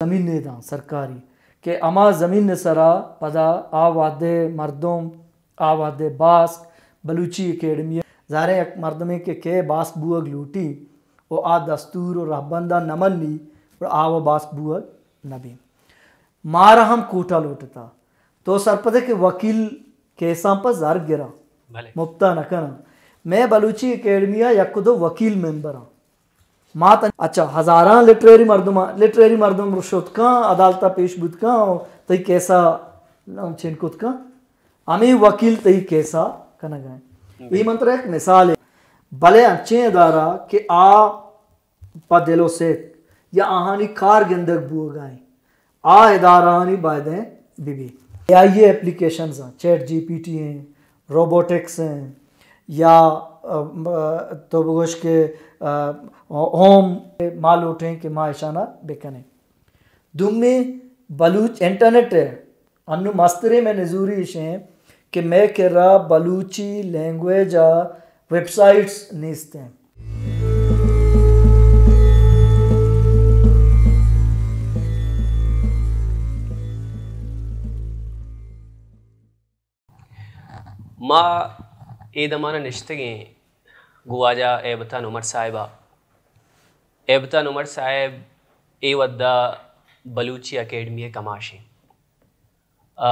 زمینے داں سرکاری کہ ہما زمین ءِ سرا پدا آ وہدے مردم، آ وہدے باسک بلوچی اکیڈمی ءَ، ظاہر ہے یک مردمے کہ کئے باسک بوگ لوٹی و آ دستور و رہبنداں نہ منی، گڑا آ و باسک بوگ نہ بی۔ مارا ہم کوٹا لوٹتا۔ تو سرپدے کہ وکیل کیساں پہ زر گراں، بلے۔ مپتا نہ کناں۔ مئے بلوچی اکیڈمی ءَ یک و دو وکیل ممبراں۔ ما تن، اچھا، ہزاراں لٹریری مردم، لٹریری مردم شت کن، عدالت ءَ پیش بوت کن، تئی کیسا چین کت کن، ہمے وکیل تئی کیسا کنگ ءَ انت۔ بلے۔ اے من ترا یک مثال ہے۔ بلے انچیں ادارہ کہ آ پہ دل و ستک یا آہانی کار گندگ بوگ ءَ انت، آ ادارہانی بایدیں بہ بی۔ اے آئی ءِ اپلیکیشنز آں، چیٹ جی پی ٹی ہیں، روبوٹکس ہیں، یا، آ، آ، تو بگوش کہ، آ، ہوم ما لوٹیں کہ ما اشانا بکنیں۔ دومی بلوچ انٹرنیٹ ہے، انو مستریں مئے نزوری اش ہیں کہ مئے کرا بلوچی لینگویج ءِ ویب سائٹس نیست ہیں۔ ما اے دمان ءَ نشتگیں گوں واجہ ایبتان عمر صاحب ءَ۔ ایبتان عمر صاحب اے وھد ءَ بلوچی اکیڈمی ءِ کماش ایں۔ آ،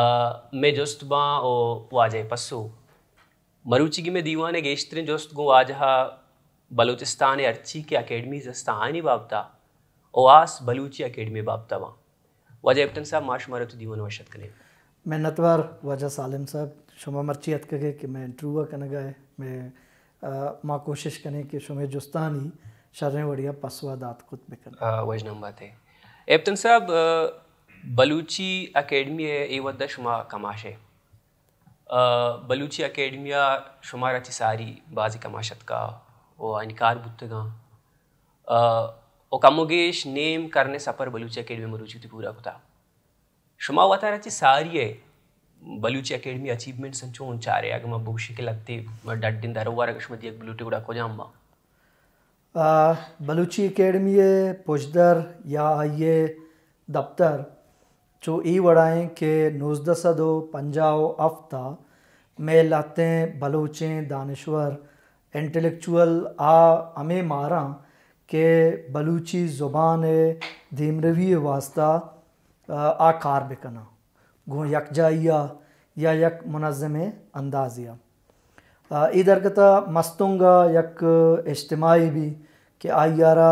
مئے جست باں و واجہ ءِ پسو۔ مروچیگیں مئے دیوان ءِ گیشتریں جست گوں واجہ ءَ بلوچستان ءِ ہرچی کہ اکیڈمیز است آں آیانی بابت ءَ و ہاس بلوچی اکیڈمی ءِ بابت ءَ باں۔ واجہ ایبتن صاحب، ما شمارا وتی دیوان ءَ وش اتک کنیں۔ منتوار واجہ سالم صاحب، شما مرچی اتکگ ئے کہ مئے انٹرویو ءَ کنگ ءَ ئے، مئے، آ، ما کوشش کنیں کہ شمئے جستانی شریں وڑی ءَ پسو ءَ دات کت بہ کنیں۔ آ، وژنام بات ئے۔ ایبتن صاحب، آ، بلوچی اکیڈمی ءِ اے وھد ءَ شما کماش ئے۔ آ، بلوچی اکیڈمی ءَ شمارا چہ ساری بازیں کماش اتکا و آیانی کار بوتگاں۔ آ، و کم و گیش نیم کرن ءِ سپر بلوچی اکیڈمی ءَ مروچی وتی پورا کتا۔ شما وتارا چہ ساری ءَ بلوچی اکیڈمی ءِ اچیومنٹس چون چارے؟ اگہ ما بگوشیں کہ لھتے ڈڈیں درور اگہ شما دیگ بلوٹے گڑا کجام باں؟ آ، بلوچی اکیڈمی ءِ پژدر یا آئی ءِ دپتر چو اے وڑا ایں کہ نوزدہ سد و پنجاہ و ہفت ءَ مئے لھتیں بلوچیں دانشور، انٹلیکچوئل آ ہمے ماراں کہ بلوچی زبان ءِ دیمروی ءِ واستہ، آ، آ کار بہ کناں گوں یکجائی ءَ یا یک منظمیں اندازے ءَ۔ آ، اے درگت ءَ مستونگ ءَ یک اجتماعے بی کہ آئی ءَ را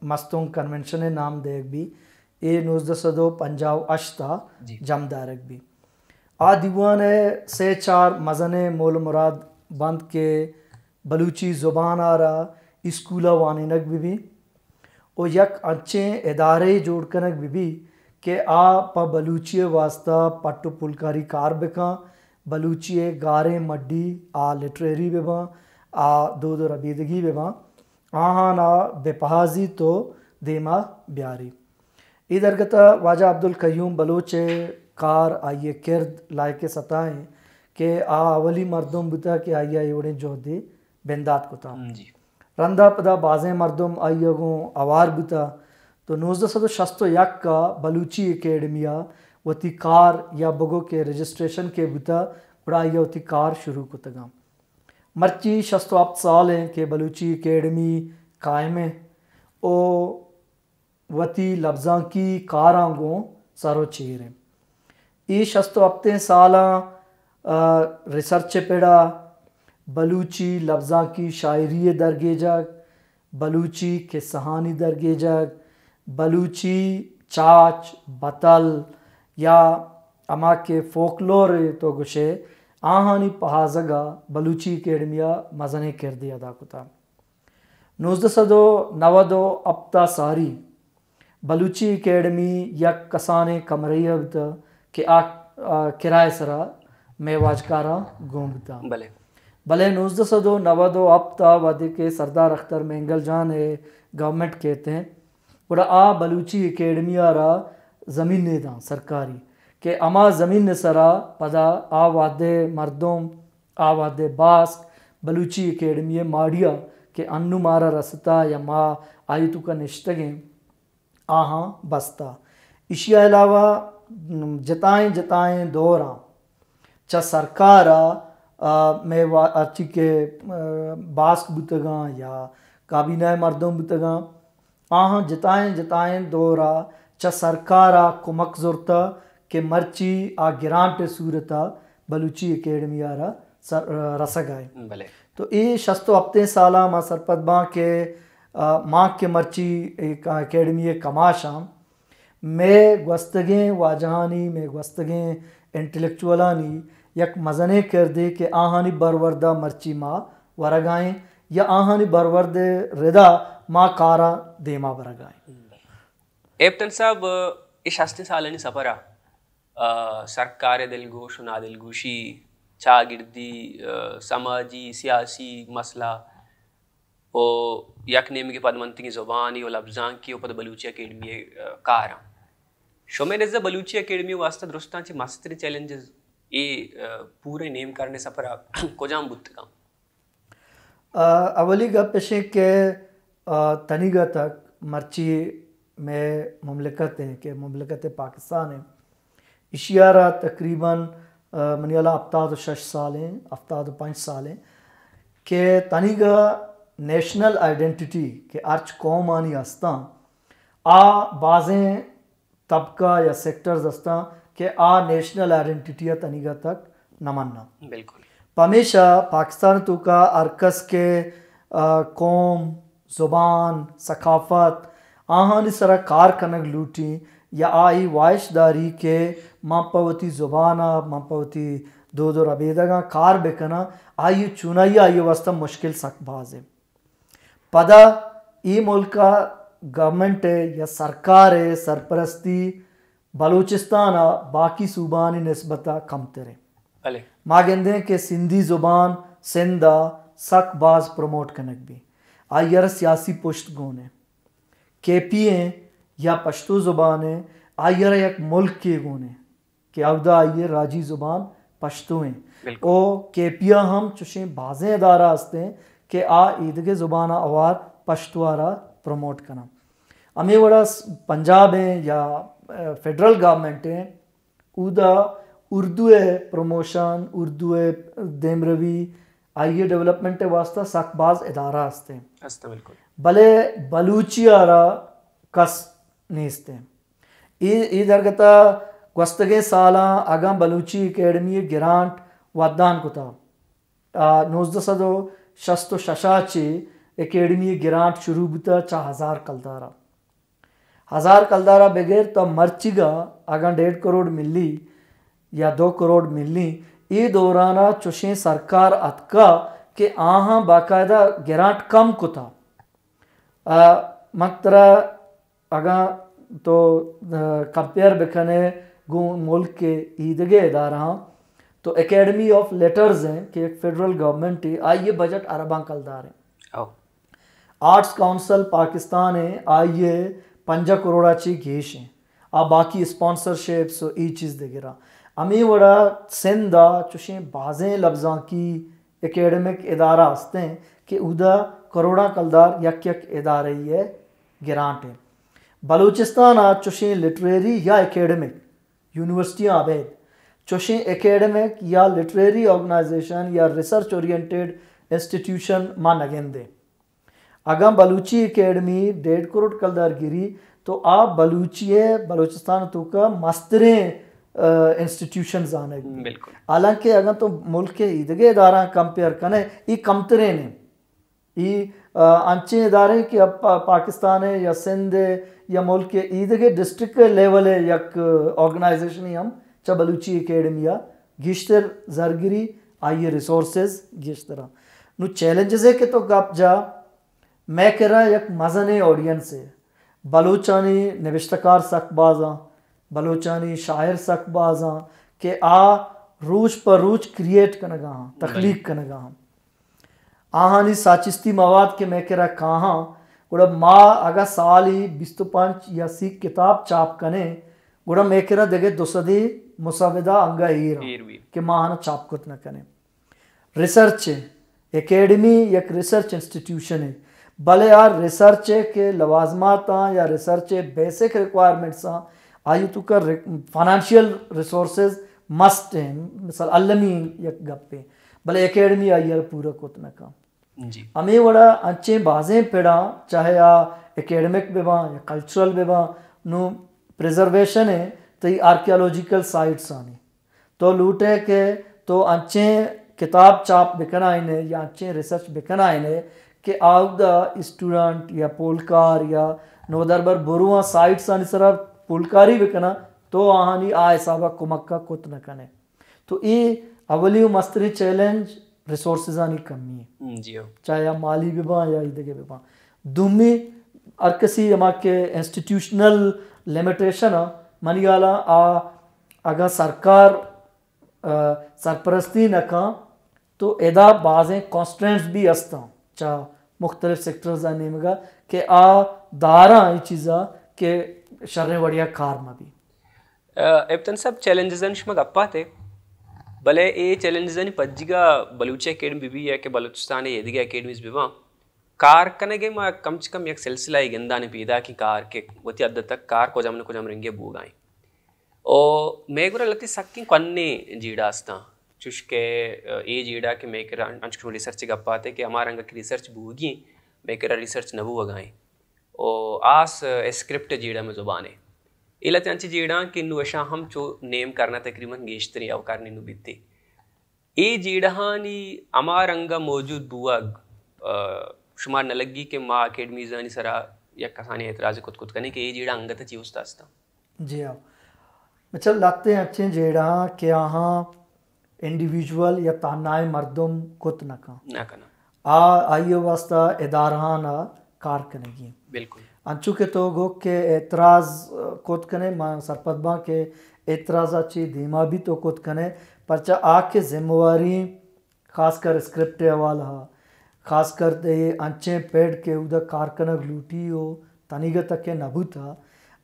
مستونگ کنونشن ءِ نام دیگ بی۔ اے نوزدہ سد و پنجاہ و ہشت ءَ جی۔ جم دارگ بی۔ آ دیوان ءِ سے چار مزنیں مول مراد بنت کہ بلوچی زبان ءَ را اسکول ءَ وانینگ بہ بی و یک انچیں ادارے جوڑ کنگ بہ بی کہ آ پہ بلوچی ءِ واستہ پٹ و پولکاری کار بہ کن، بلوچی ءِ گاریں مڈی آ لٹریری بہ باں، آ دود و ربیدگی بہ باں، آہانا بہ پہازیت و دیما بیاری۔ اے درگت ءَ واجہ عبدالقیوم بلوچ ءِ کار، آئی ءِ کرد لائق ءِ ستا ایں کہ آ اولی مردم بوتا کہ آئی ءَ اے وڑیں جہدے بندات کتا۔ جی۔ رندا پدا بازیں مردم آئی ءَ گوں ہوار بوتا۔ تو نوزدہ سد و شست و یک ءَ بلوچی اکیڈمی ءَ وتی کار یا بگو کہ رجسٹریشن کہ بوتا، گڑا آئی ءَ وتی کار شروع کتگاں۔ مرچی شست و ہپت سال ایں کہ بلوچی اکیڈمی قائم ایں و وتی لبزانکی کاراں گوں سر و چیر ایں۔ اے شست و ہپتیں سالاں، آ، ریسرچ ءِ پڑا بلوچی لبزانکی شاعری ءِ درگیجگ، بلوچی کسہانی درگیجگ، بلوچی چاچ، بتل یا ہما کہ فوکلور ءَ تو گوشے، آہانی پہازگ ءَ بلوچی اکیڈمی ءَ مزنیں کردے ادا کتا۔ نوزدہ سد و نود و ہپت ءَ ساری بلوچی اکیڈمی یک کسانیں کمرہ ءَ بوتہ کہ آ، آ، کرایہ سرا مئے واجکاراں گون بوتہ۔ بلے۔ بلے نوزدہ سد و نود و ہپت ءَ وہدے کہ سردار اختر مینگل جان ءِ گورنمنٹ کیت ایں، گڑا آ بلوچی اکیڈمی ءَ را زمینے داں سرکاری کہ ہما زمین ءِ سرا پدا آ وہدے مردم، آ وہدے باسک بلوچی اکیڈمی ءِ ماڑی ءَ کہ انوں مارا رستا یا ما آئی توکا نشتگیں، آہاں بستا۔ ایشی ءَ علاوہ جتائیں جتائیں دوراں چہ سرکار ءَ، آ، مئے وا-، ہرچی کہ، آ، باسک بوتگاں یا کابینہ ءِ مردم بوتگاں، آہاں جتائیں جتائیں دور ءَ چہ سرکار ءَ کمک زرتہ کہ مرچی آ گرانٹ ءِ صورت ءَ بلوچی اکیڈمی ءَ را سر-، رسگ ءَ اِنت۔ بلے۔ تو اے شست ءُ ہپتیں سال ءَ ما سرپد باں کہ، آ، ما کہ مرچی اے اکیڈمی ءِ کماش آں، مئے گوستگیں واجہانی، مئے گوستگیں انٹلیکچوئلانی یک مزنیں کردے کہ آہانی برورد ءَ مرچی ما ورگ ءَ ایں یا آہانی برورد ءِ ردا ما کاراں دیما برگ ءَ ایں۔ کیپٹن صاحب، اے شستیں سالانی سفر ءَ، آ، سرکار ءِ دلگوش ءُ نادلگوشی، چاگردی، آ، سماجی، سیاسی مسئلہ، ءُ یک نیمگے پدمنتگیں زبانی ءُ لبزانکی ءُ پد بلوچی اکیڈمی ءِ، آ، کاراں۔ شمئے نزا بلوچی اکیڈمی ءِ واستہ درستاں چہ مستریں چیلنجز اے، آ، پورے نیم کرنے سفر ءَ کجام بوتگاں؟ آ، اولی گپ اش انت کہ، آ، تنیگا تک مرچی مئے مملکت انت کہ مملکت پاکستان انت، ایشی ءَ را تقریباً، آ، منی ہیال ءَ ہپتاد ءُ شش سال ایں، ہپتاد ءُ پنچ سال ایں کہ تنیگا نیشنل آئیڈینٹیٹی کہ ہرچ قومانی ہستاں، آ بازیں طبقہ یا سیکٹرز ہستاں کہ آ نیشنل آئیڈینٹیٹی ءَ تنیگا تک نہ مناں۔ بالکل۔ پمیشا پاکستان توکا ہر کس کہ، آ، قوم، زبان، ثقافت، آہانی سرا کار کنگ لوٹی یا آئی واہش داری کہ من پہ وتی زبان ءَ، من پہ وتی دود ءُ ربیدگاں کار بکناں، آئی چونائی آئی واستہ مشکل سک باز انت۔ پدا اے ملک ءِ گورنمنٹ ءِ یا سرکار ءِ سرپرستی بلوچستان ءَ باقی صوبہانی نسبت ءَ کمتر انت۔ بلے۔ ما گندیں کہ سندھی زبان سندھ ءَ سک باز پروموٹ کنگ بی۔ آئی ءَ را سیاسی پشت گون انت۔ کے پی ایں یا پشتو زبان ایں، آئی ءَ را یک ملکے گون انت کہ اودا آئی ءِ راجی زبان پشتو انت۔ بالکل۔ او کے پی ءَ ہم چوشیں بازیں ادارہ ہستیں کہ آ ایدگہ زبان ءَ ہوار پشتو ءَ را پروموٹ کناں۔ ہمے وڑا س-، پنجاب ایں یا، آ، فیڈرل گورنمنٹ ایں، اودا اردو ءِ پروموشن، اردو ءِ دیمروی، آئی ءِ ڈیولپمنٹ ءِ واستہ سک باز ادارہ ہستیں۔ ہستیں، بالکل۔ بلے بلوچی ءَ را کس نیستیں۔ اے، اے درگت ءَ گوستگیں سالاں اگاں بلوچی اکیڈمی ءِ گرانٹ ودان کتا، آ، نوزدہ سد ءُ شست ءُ شش ءَ چہ اکیڈمی ءِ گرانٹ شروع بوتا چہ ہزار کلدار ءَ۔ ہزار کلدار ءَ بگر تا مرچیگا اگاں ڈیڑھ کروڑ ملی یا دو کروڑ ملی، اے دوران ءَ چوشیں سرکار اتکا کہ آہاں باقاعدہ گرانٹ کم کتا۔ آ، من ترا اگاں تو، آ، کمپیئر بکنے گوں ملک ءِ ایدگہ ادارہاں، تو اکیڈمی آف لیٹرز ایں کہ یک فیڈرل گورنمنٹ ءِ، آئی ءِ بجٹ ارباں کلدار ایں۔ او۔ آرٹس کونسل پاکستان ایں، آئی ءِ پنجاہ کروڑ ءَ چہ گیش ایں۔ آ باقی اسپانسرشپس ءُ اے چیز دگراں۔ ہمے وڑا سندھ ءَ چوشیں بازیں لبزانکی اکیڈمک ادارہ ہستیں کہ اودا کروڑاں کلدار یک یک ادارہ ءِ گرانٹ ایں۔ بلوچستان ءَ چوشیں لٹریری یا اکیڈمک یونیورسٹیاں ابید چوشیں اکیڈمک یا لٹریری آرگنائزیشن یا ریسرچ اورینٹڈ انسٹیٹیوشن ما نہ گندیں۔ اگاں بلوچی اکیڈمی ڈیڑھ کروڑ کلدار گری تو آ بلوچی ءِ بلوچستان توکا مستریں، آ، انسٹیٹیوشن زانگ۔ بالکل۔ حالانکہ اگاں تو ملک ءِ ایدگہ ادارہاں کمپیئر کنے، ای کمتریں ایں۔ ای، آ، انچیں ادارے کہ اب پا-، پاکستان ءِ یا سندھ ءِ یا ملک ءِ ایدگہ ڈسٹرکٹ لیول ءِ یک آرگنائزیشنے ہم چہ بلوچی اکیڈمی ءَ گیشتر زرگری، آئی ءِ ریسورسز گیشتر اَنت۔ نوں چیلنجز ءِ کہ تو گپ جا، مئے کرا یک مزنیں آڈینسے، بلوچانی نبشتہ کار سک بازاں، بلوچانی شاعر سک بازاں کہ آ روچ پہ روچ کریئیٹ کنگا ہاں، تخلیق کنگا ہاں۔ آہانی ساچستی مواد کہ مئے کرا کاہاں، گڑا ما اگاں سالی بیست و پنچ یا سی کتاب چاپ کنیں، گڑا مئے کرا دگہ دو سدے مسودہ انگا ایر اَنت ایر بی۔ کہ ما آہانا چاپ کت نہ کنیں۔ ریسرچ ءِ، اکیڈمی یک ریسرچ انسٹیٹیوشن ءِ، بلے آ ریسرچ ءِ کہ لوازماتاں یا ریسرچ ءِ بیسک ریکوائرمنٹساں آئی توکا فنانشل ریسورسز مسٹ ہیں، مثال المی یک گپے، بلے اکیڈمی آئی ءَ پورا کت نہ کن۔ جی۔ ہمے وڑا انچیں بازیں پڑاں، چاہے آ اکیڈمک بہ باں یا کلچرل بہ باں، نو پریزرویشن ہے تئی آرکیالوجیکل سائٹس آنی۔ تو لوٹے کہ تو انچیں کتاب چاپ بکنائینے یا انچیں ریسرچ بکنائینے کہ آودا اسٹوڈنٹ یا پولکار یا نودربر برواں سائٹس آنی سرا پولکاری بکناں، تو آہانی آ حسابا کمک ءَ کت نہ کنے۔ تو اے اولی و مستریں چیلنج ریسورسز آنی کمی ہے۔ ہم، جی ہو۔ چاہے آ مالی بہ باں یا ایدگہ بہ باں۔ دومی، ہر کسی ہما کہ انسٹیٹیوشنل لمیٹیشن آ، منی حالا آ اگاں سرکار، آ، سرپرستی نہ کن تو ادا بازیں کانسٹرینٹس بھی ہستاں چا مختلف سیکٹرز آ نیمگا کہ آ داراں اے چیزا کہ شریں وڑیا کار مہ بی۔ آ، ایپتن صاحب، چیلنجزانی شما گپ آتے، بلے اے چیلنجزانی پجیگا بلوچی اکیڈمی بہ بی یا کہ بلوچستان ءِ ایدگہ اکیڈمیز بہ باں، کار کنگ ءَ ما کم چہ کم یک سلسلہ ءَ گندان پیداکیں کار کہ وتی حد تک کار کجام نہ کجام رنگے بوگا ایں۔ او مئے گورا لہتے سکیں کوہنیں جیڑہ استاں، چوش کہ، آ، اے جیڑہ کہ مئے کرا انچو کہ ریسرچ ءِ گپ آتے کہ ہما رنگا کہ ریسرچ بوگی ایں، مئے کرا ریسرچ نہ بوگا ایں۔ او آس اسکرپٹ جیڑہ مئے زبان ءِ۔ اے لہتے انچیں جیڑہ آں کہ نوں اشاں ہم چو نیم کرنا تقریباً گیشتریں او کرنے نوں بیتے۔ اے جیڑہانی ہما رنگا موجود بوگ، آ، شما نہ لگی کہ ما اکیڈمیزانی سرا یک کسانیں اعتراضے کت کت کنیں کہ اے جیڑہ انگت چی است استاں؟ جی ہاں۔ بچہ لہتے انچیں جیڑہ آں کہ آہاں انڈیویجول یا تہنائیں مردم کت نہ کن۔ نہ کناں۔ آ، آئی ءِ واسطہ ادارہان ءَ کار کنگی۔ بالکل۔ انچو کہ تو گو کہ اعتراض، آ، کت کنے، من سرپد باں کہ اعتراض ءَ چی دیما بھی تو کت کنے، پرچہ آ کہ ذمہ واری خاص کر اسکرپٹ ءِ حوالہ ءَ، خاص کر دے انچیں پڑ کہ اودا کار کنگ لوٹی و تنیگہ تک ءَ نہ بوتا،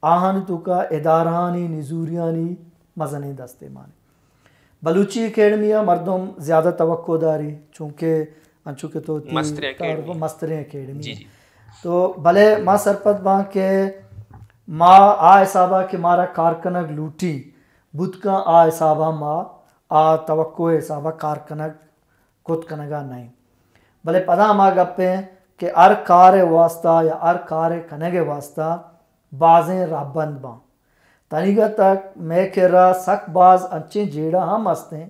آہانی توکا ادارہانی نزوریانی مزنیں دستے مانے۔ بلوچی اکیڈمی ءَ مردم زیادہ توقع داری، چونکہ انچو کہ تو وتی مستریں تعارف اکیڈمی۔ مستریں اکیڈمی جی، ہے۔ جی۔ تو بلے ما سرپد باں کہ ما آ حسابا کہ مارا کار کنگ لوٹی بوت کن، آ حسابا ما آ توقع ءِ حسابا کار کنگ کت کنگا نئیں۔ بلے پدا ہما گپ ایں کہ ہر کار ءِ واسطہ یا ہر کار ءِ کنگ ءِ واسطہ بازیں رہبند باں۔ تنیگہ تک مئے کرا سک باز انچیں جیڑہ ہم ہستیں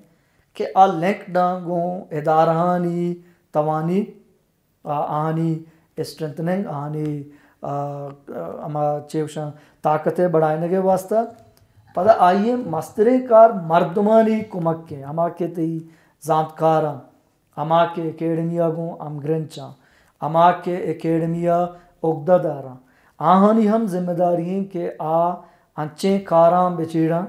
کہ آ لنک داں گوں ادارہانی توانی، آ، آہانی اسٹرینتھننگ، آہانی، آ، ہما چے گوشاں طاقت ءِ بڑھائینگ ءِ واسطہ۔ پدا آئی ءِ مستریں کار مردمانی کمک ءِ، ہما کہ تئی زانتکاراں، ہما کہ اکیڈمی ءَ گوں ہمگرنچاں، ہما کہ اکیڈمی ءِ اگدہ داراں، آہانی ہم ذمہ داری ایں کہ آ انچیں کاراں بچیڑاں،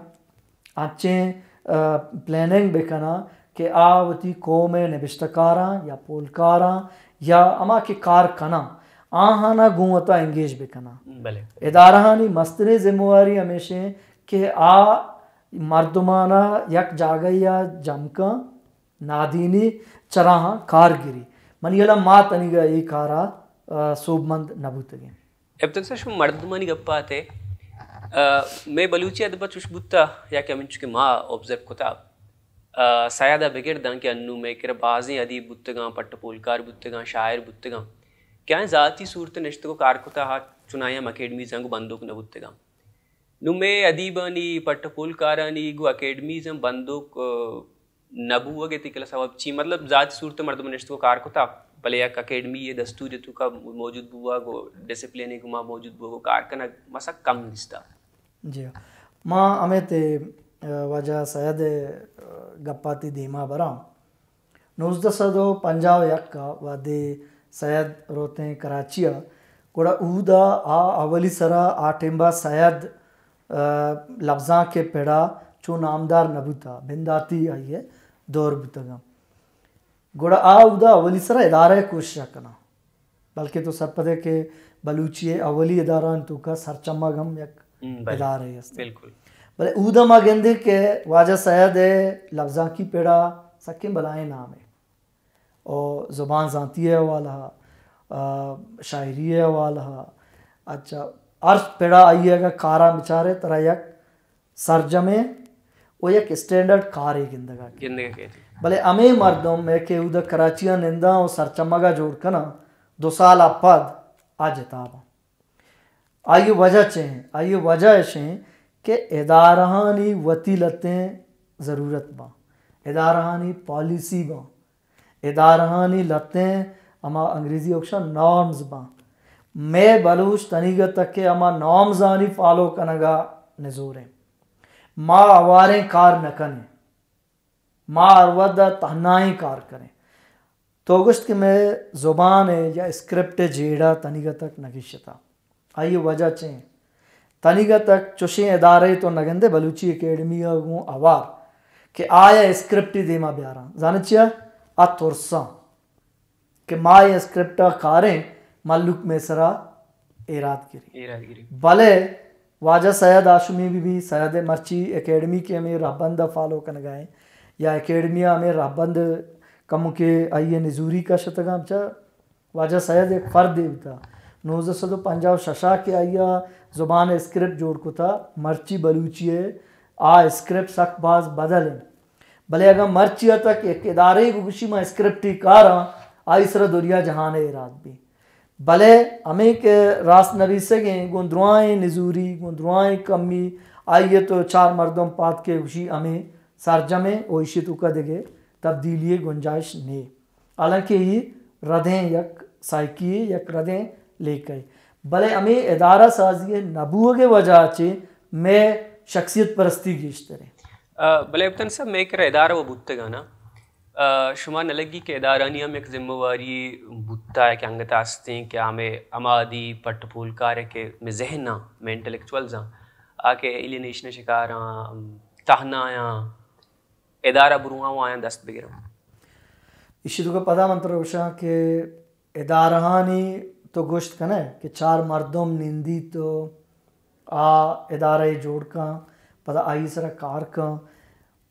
انچیں، آ، پلاننگ بکناں کہ آ وتی قوم ءِ نبشتہ کاراں یا پولکاراں یا ہما کہ کار کناں، آہانا گوں وتا انگیج بکناں۔ بلے۔ ادارہانی مستریں ذمہ واری ہمیش ایں کہ آ مردمانا یک جاگہے ءَ جم کن، نادینی چراہاں کار گری۔ منی ہیالا ما تنیگا اے کارا، آ، سوبمند نہ بوتگیں۔ ابتک صاحب، شما مردمانی گپ آتے، آ، مئے بلوچی ادب چوش بوتا یا کہ ہمینچو کہ ما آبزرو کتا، آ، سیادا بگر داں کہ انو مئے کرا بازیں ادیب بوتگاں، پٹ پولکار بوتگاں، شاعر بوتگاں کہ آئیں ذاتی صورت نشتگ و کار کتا، ہا چنائیں ہم اکیڈمیزاں گوں بندوک نہ بوتگاں۔ نوں مئے ادیبانی، پٹ ءُ پولکارانی گوں اکیڈمیز ہم بندوک، آ، نہ بوگ ءِ تئی کلا سبب چی؟ مطلب، ذاتی صورت ءَ مردم نشتگ ءُ کار کتا، بلے یک اکیڈمی ءِ دستور ءِ توکا موجود بوگ ءُ ڈسپلین ءِ گوما موجود بوگ ءُ کار کنگ مسک کم دیستا۔ جی ہاں۔ ما ہمے تے، آ، واجہ سید ءِ، آ، گپاتی دیما براں۔ نوزدہ سد ءُ پنجاہ ءُ یک ءَ وہدے سید روتیں کراچی ءَ، گڑا اودا آ اولی سرا آ ٹیمبا سید، آ، لبزانک ءِ پڑا چو نامدار نہ بوتا، بنداتی آئی ءِ دور بوتگاں۔ گڑا آ اودا اولی سرا ادارہ ءِ کوشش ءَ کناں۔ بلکہ تو سرپد ئے کہ بلوچی ءِ اولی ادارہانی توکا سرچمگ ہم یک ہم، بلے۔ ادارہ است۔ بالکل۔ بلے اودا ما گندیں کہ واجہ سید ءِ لبزانکی پڑا سکیں بلائیں نامے۔ او زبان زانتی ءِ حوالہ ءَ، آ، شاعری ءِ حوالہ ءَ، اچھا، ہر پڑا آئی ءِ اگاں کاراں بچارے ترا یک سرجمیں و یک اسٹینڈرڈ کارے گندگا کیت۔ گندگا کیت۔ بلے ہمے مردم ء کہ اودا کراچی ء ننداں و سرچمگا جوڑ کناں، دو سال ء پد آ جتاباں۔ آئی وجہ چے ہیں؟ آئی وجہ اش ہیں کہ ادارہانی وتی لتیں ضرورت باں، ادارہانی پالیسی باں، ادارہانی لتیں ہما انگریزی ء گوشاں نارمز باں۔ مئے بلوچ تنیگت کہ ہما نارمزانی فالو کنگا نزوریں۔ ما ہواریں کار نہ کنیں۔ ما ہر وھد ء تہنائیں کار کنیں۔ تو گوشت کہ مئے زبان ء یا اسکرپٹ ء جیڑہ تنیگت نہ گیشتہ۔ آئی وجہ چے ہیں؟ تنیگت چوشیں ادارے تو نگندے بلوچی اکیڈمی ء گوں ہوار کہ آیا اسکرپٹ دیما بیاراں۔ زانے چیا؟ آ ترساں کہ ما اے اسکرپٹ ء کاریں، مھلوک مئے سرا ایراد گری۔ ایراد گری۔ بلے واجہ سید ہاشمی بہ بی، سید مرچی اکیڈمی کہ ہمے رہبند ء فالو کنگا ایں یا اکیڈمی ء ہمے رہبند کمو کہ آئی ء نزوری کشتگاں، چہ واجہ سید یک فردے بوتا۔ نوزدہ سد و پنجاہ و شش ء کہ آئی ء زبان ء اسکرپٹ جوڑ کتا، مرچی بلوچی ء آ اسکرپٹ سک باز بدل انت۔ بلے اگاں مرچی ء تک یک ادارے بگوشی ما اسکرپٹی کاراں، آئی سرا دنیا جہان ء ایراد بی۔ بلے ہمے کہ راست نبیسگیں گوں درائیں نزوری، گوں درائیں کمی، آئی ء تو چار مردم پاد کے گوشی ہمے سرجمیں و ایشی توکا دگہ تبدیلی گنجائش نے۔ حالانکہ ای ردیں یک سائیکی، یک ردیں لیکہ۔ بلے ہمے ادارہ سازی نبوگ وجہ چے مئے شخصیت پرستی گیشتریں۔ آ، بلے کپتان صاحب، مئے کرا ادارہ و بوتگانا۔ آ، شما نہ لگی کہ ادارانی ہم یک ذمہ واری بوتا ہے کہ انگت ہستیں کہ ہمیں ہما دی پٹ پول کار ہے کہ مئے ذہن آ، مئے انٹلیکچوئلز آ، آ کہ ایلینیشن شکار آں، تہنا آں، ادارہ برواں و آیاں دست بگراں۔ ایشی توکا پدا من ترا گوشاں کہ ادارہانی تو گوشت کنے کہ چار مردم نندی تو آ ادارہ جوڑ کن، پدا آئی سرا کار کن،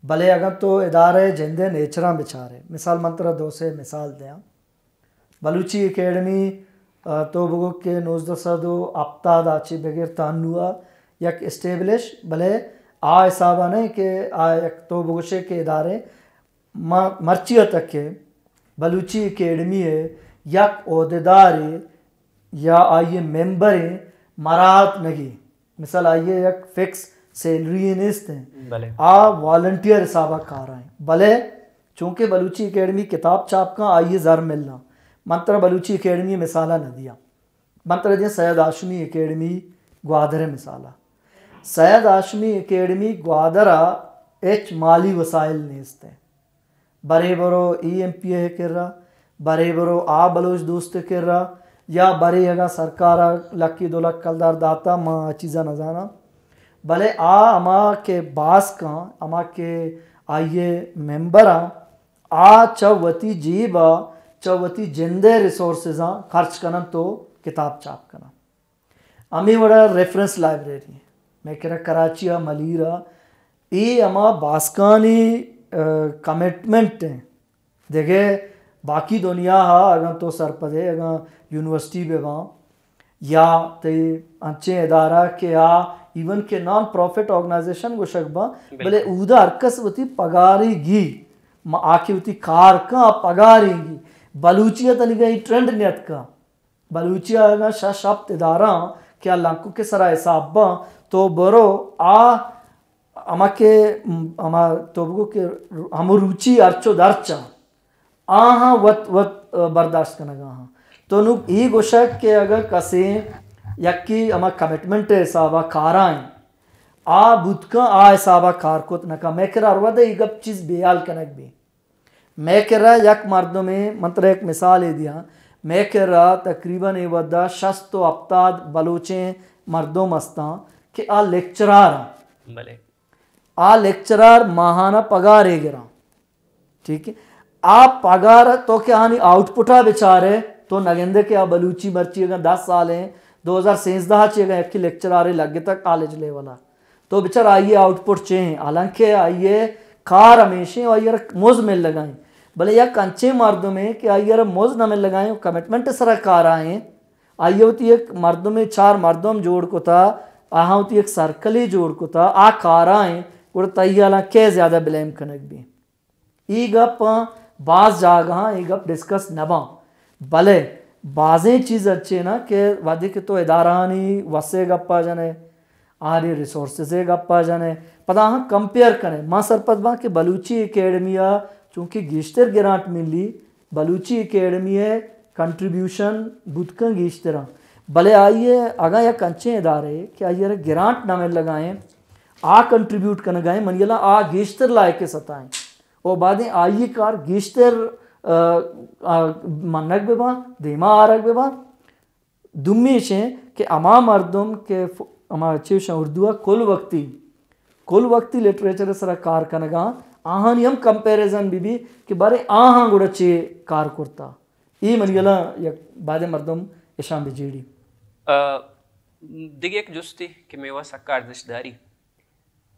بلے اگاں تو ادارہ جندے نیچراں بچارے، مثال من ترا دو سے مثال دیاں۔ بلوچی اکیڈمی، آ، تو بگو کہ نوزدہ سد و ہپتاد آ چی بگر تا انو آ یک اسٹیبلش، بلے آ حسابا نہیں کہ آ یک تو بگوشے کہ ادارے ما مرچی ء تک کہ بلوچی اکیڈمی ء یک عہدیدارے یا آئی ء ممبرے مراعات نگی۔ مثال آئی ء یک فکس سیلری نیست ہیں۔ بلے۔ آ والنٹیئر حسابا کار آئیں۔ بلے چونکہ بلوچی اکیڈمی کتاب چھاپ کن آئی ء زر ملنا۔ من ترا بلوچی اکیڈمی مثالا نہ دیاں۔ من ترا دیاں سید ہاشمی اکیڈمی گوادر مثالا۔ سید ہاشمی اکیڈمی گوادر ء ہچ مالی وسائل نیست ہیں۔ برے برو ای ایم پی اے کرا، برے برو آ بلوچ دوست کرا، یا برے اگاں سرکار ء لکی دو لک کلدار داتا، ما آ چیزا نزاناں۔ بلے آ ہما کہ باسکاں، ہما کہ آئی ء ممبراں، آ چہ وتی جیب ء، چہ وتی جند ء ریسورسزاں خرچ کنن تو کتاب چاپ کنن۔ ہمے وڑا ریفرنس لائبریری، مئے کرا کراچی ء ملیر ء، اے ہما باسکانی، ء، کمٹمنٹ ہیں۔ دگہ باقی دنیا ء اگاں تو سرپدے، اگاں یونیورسٹی بہ باں یا تئی انچیں ادارہ کہ آ ایون کہ نان پروفٹ آرگنائزیشن گوشگ باں، بلے۔ بلے اودا ہر کس وتی پگاری گی، ما آ کہ وتی کار کن آ پگاری گی۔ بلوچی ء تنیگا ای ٹرینڈ نیتکا۔ بلوچی ء اگاں شش ہپت ادارہ آں کہ آ لنکک ء سرا حساب باں، تو برو آ ہما کہ ہما تو بگو کہ ہمو روچی ہرچ و درچ آں، آہاں وت وت برداشت کنگا آں۔ تو نوں ای گوشگ کہ اگاں کسے یکی ہما کمٹمنٹ ء حسابا کارا ایں، آ بوت کن آ حسابا کار کت نہ کن۔ مئے کرا ہر وھد ء ای گپ چیز بے حال کنگ بی۔ مئے کرا یک مردمے، من ترا یک مثالے دیاں، مئے کرا تقریباً اے وھدا شست و ہپتاد بلوچیں مردم استاں کہ آ لیکچرار آں۔ بلے۔ آ لیکچرار ماہانہ پگارے گراں۔ ٹھیک ہے؟ آ پگار تو کہ آنی آؤٹ پٹا بچارے، تو نگندے کہ آ بلوچی مرچی اگاں دس سال ہیں، دو ہزار سیزدہ چی اگاں یکی لیکچرارے لگتا کالج لیولا۔ تو بچار آئی ء آؤٹ پٹ چے ہیں؟ حالانکہ آئی ء کار ہمیشیں و آئی ء را مز ملگا ہیں۔ بلے یک انچیں مردمے کہ آئی ء را مز نہ ملگا ہیں و کمٹمنٹ ء سرا کارا ہیں، آئی ء وتی یک مردمے، چار مردم جوڑ کتا، آہاں وتی یک سرکلے جوڑ کتا، آ کارا ایں، گڑا تئی ہیالاں کئے زیادہ بلیم کنگ بی؟ اے گپ باز جاگہاں اے گپ ڈسکس نہ باں، بلے بازیں چیز اچے نا کہ وہدے کہ تو ادارہانی وسے گپا جنے، آہانی ریسورسز ءِ گپا جنے، پدا آہاں کمپیئر کنے۔ ما سرپد باں کہ بلوچی اکیڈمی ءَ چونکہ گیشتر گرانٹ ملی، بلوچی اکیڈمی ءِ کنٹریبیوشن بوت کن گیشتراں، بلے آئی ءَ اگاں یک انچیں ادارے کہ آئی ءَ را گرانٹ نہ ملگا ایں، آ کنٹریبیوٹ کنگا ایں، منی ہیالاں آ گیشتر لائق ستا ایں۔ و بعدیں آئی کار گیشتر، آ، آ، منگ بہ باں، دیما آرگ بہ باں۔ دومی ایش ایں کہ ہما مردم کہ ف-، ہما چے گوشاں اردو ءَ کل وقتی، کل وقتی لٹریچر ءِ سرا کار کنگا، آہانی ہم کمپیریزن بہ بی کہ بارے آہاں گڑا چے کار کرتا۔ اے منی ہیالاں یک بعدیں مردم اشاں بہ جیڑی۔ آ، دگہ یک جستے کہ مئے واستا سکا ارزشت داری،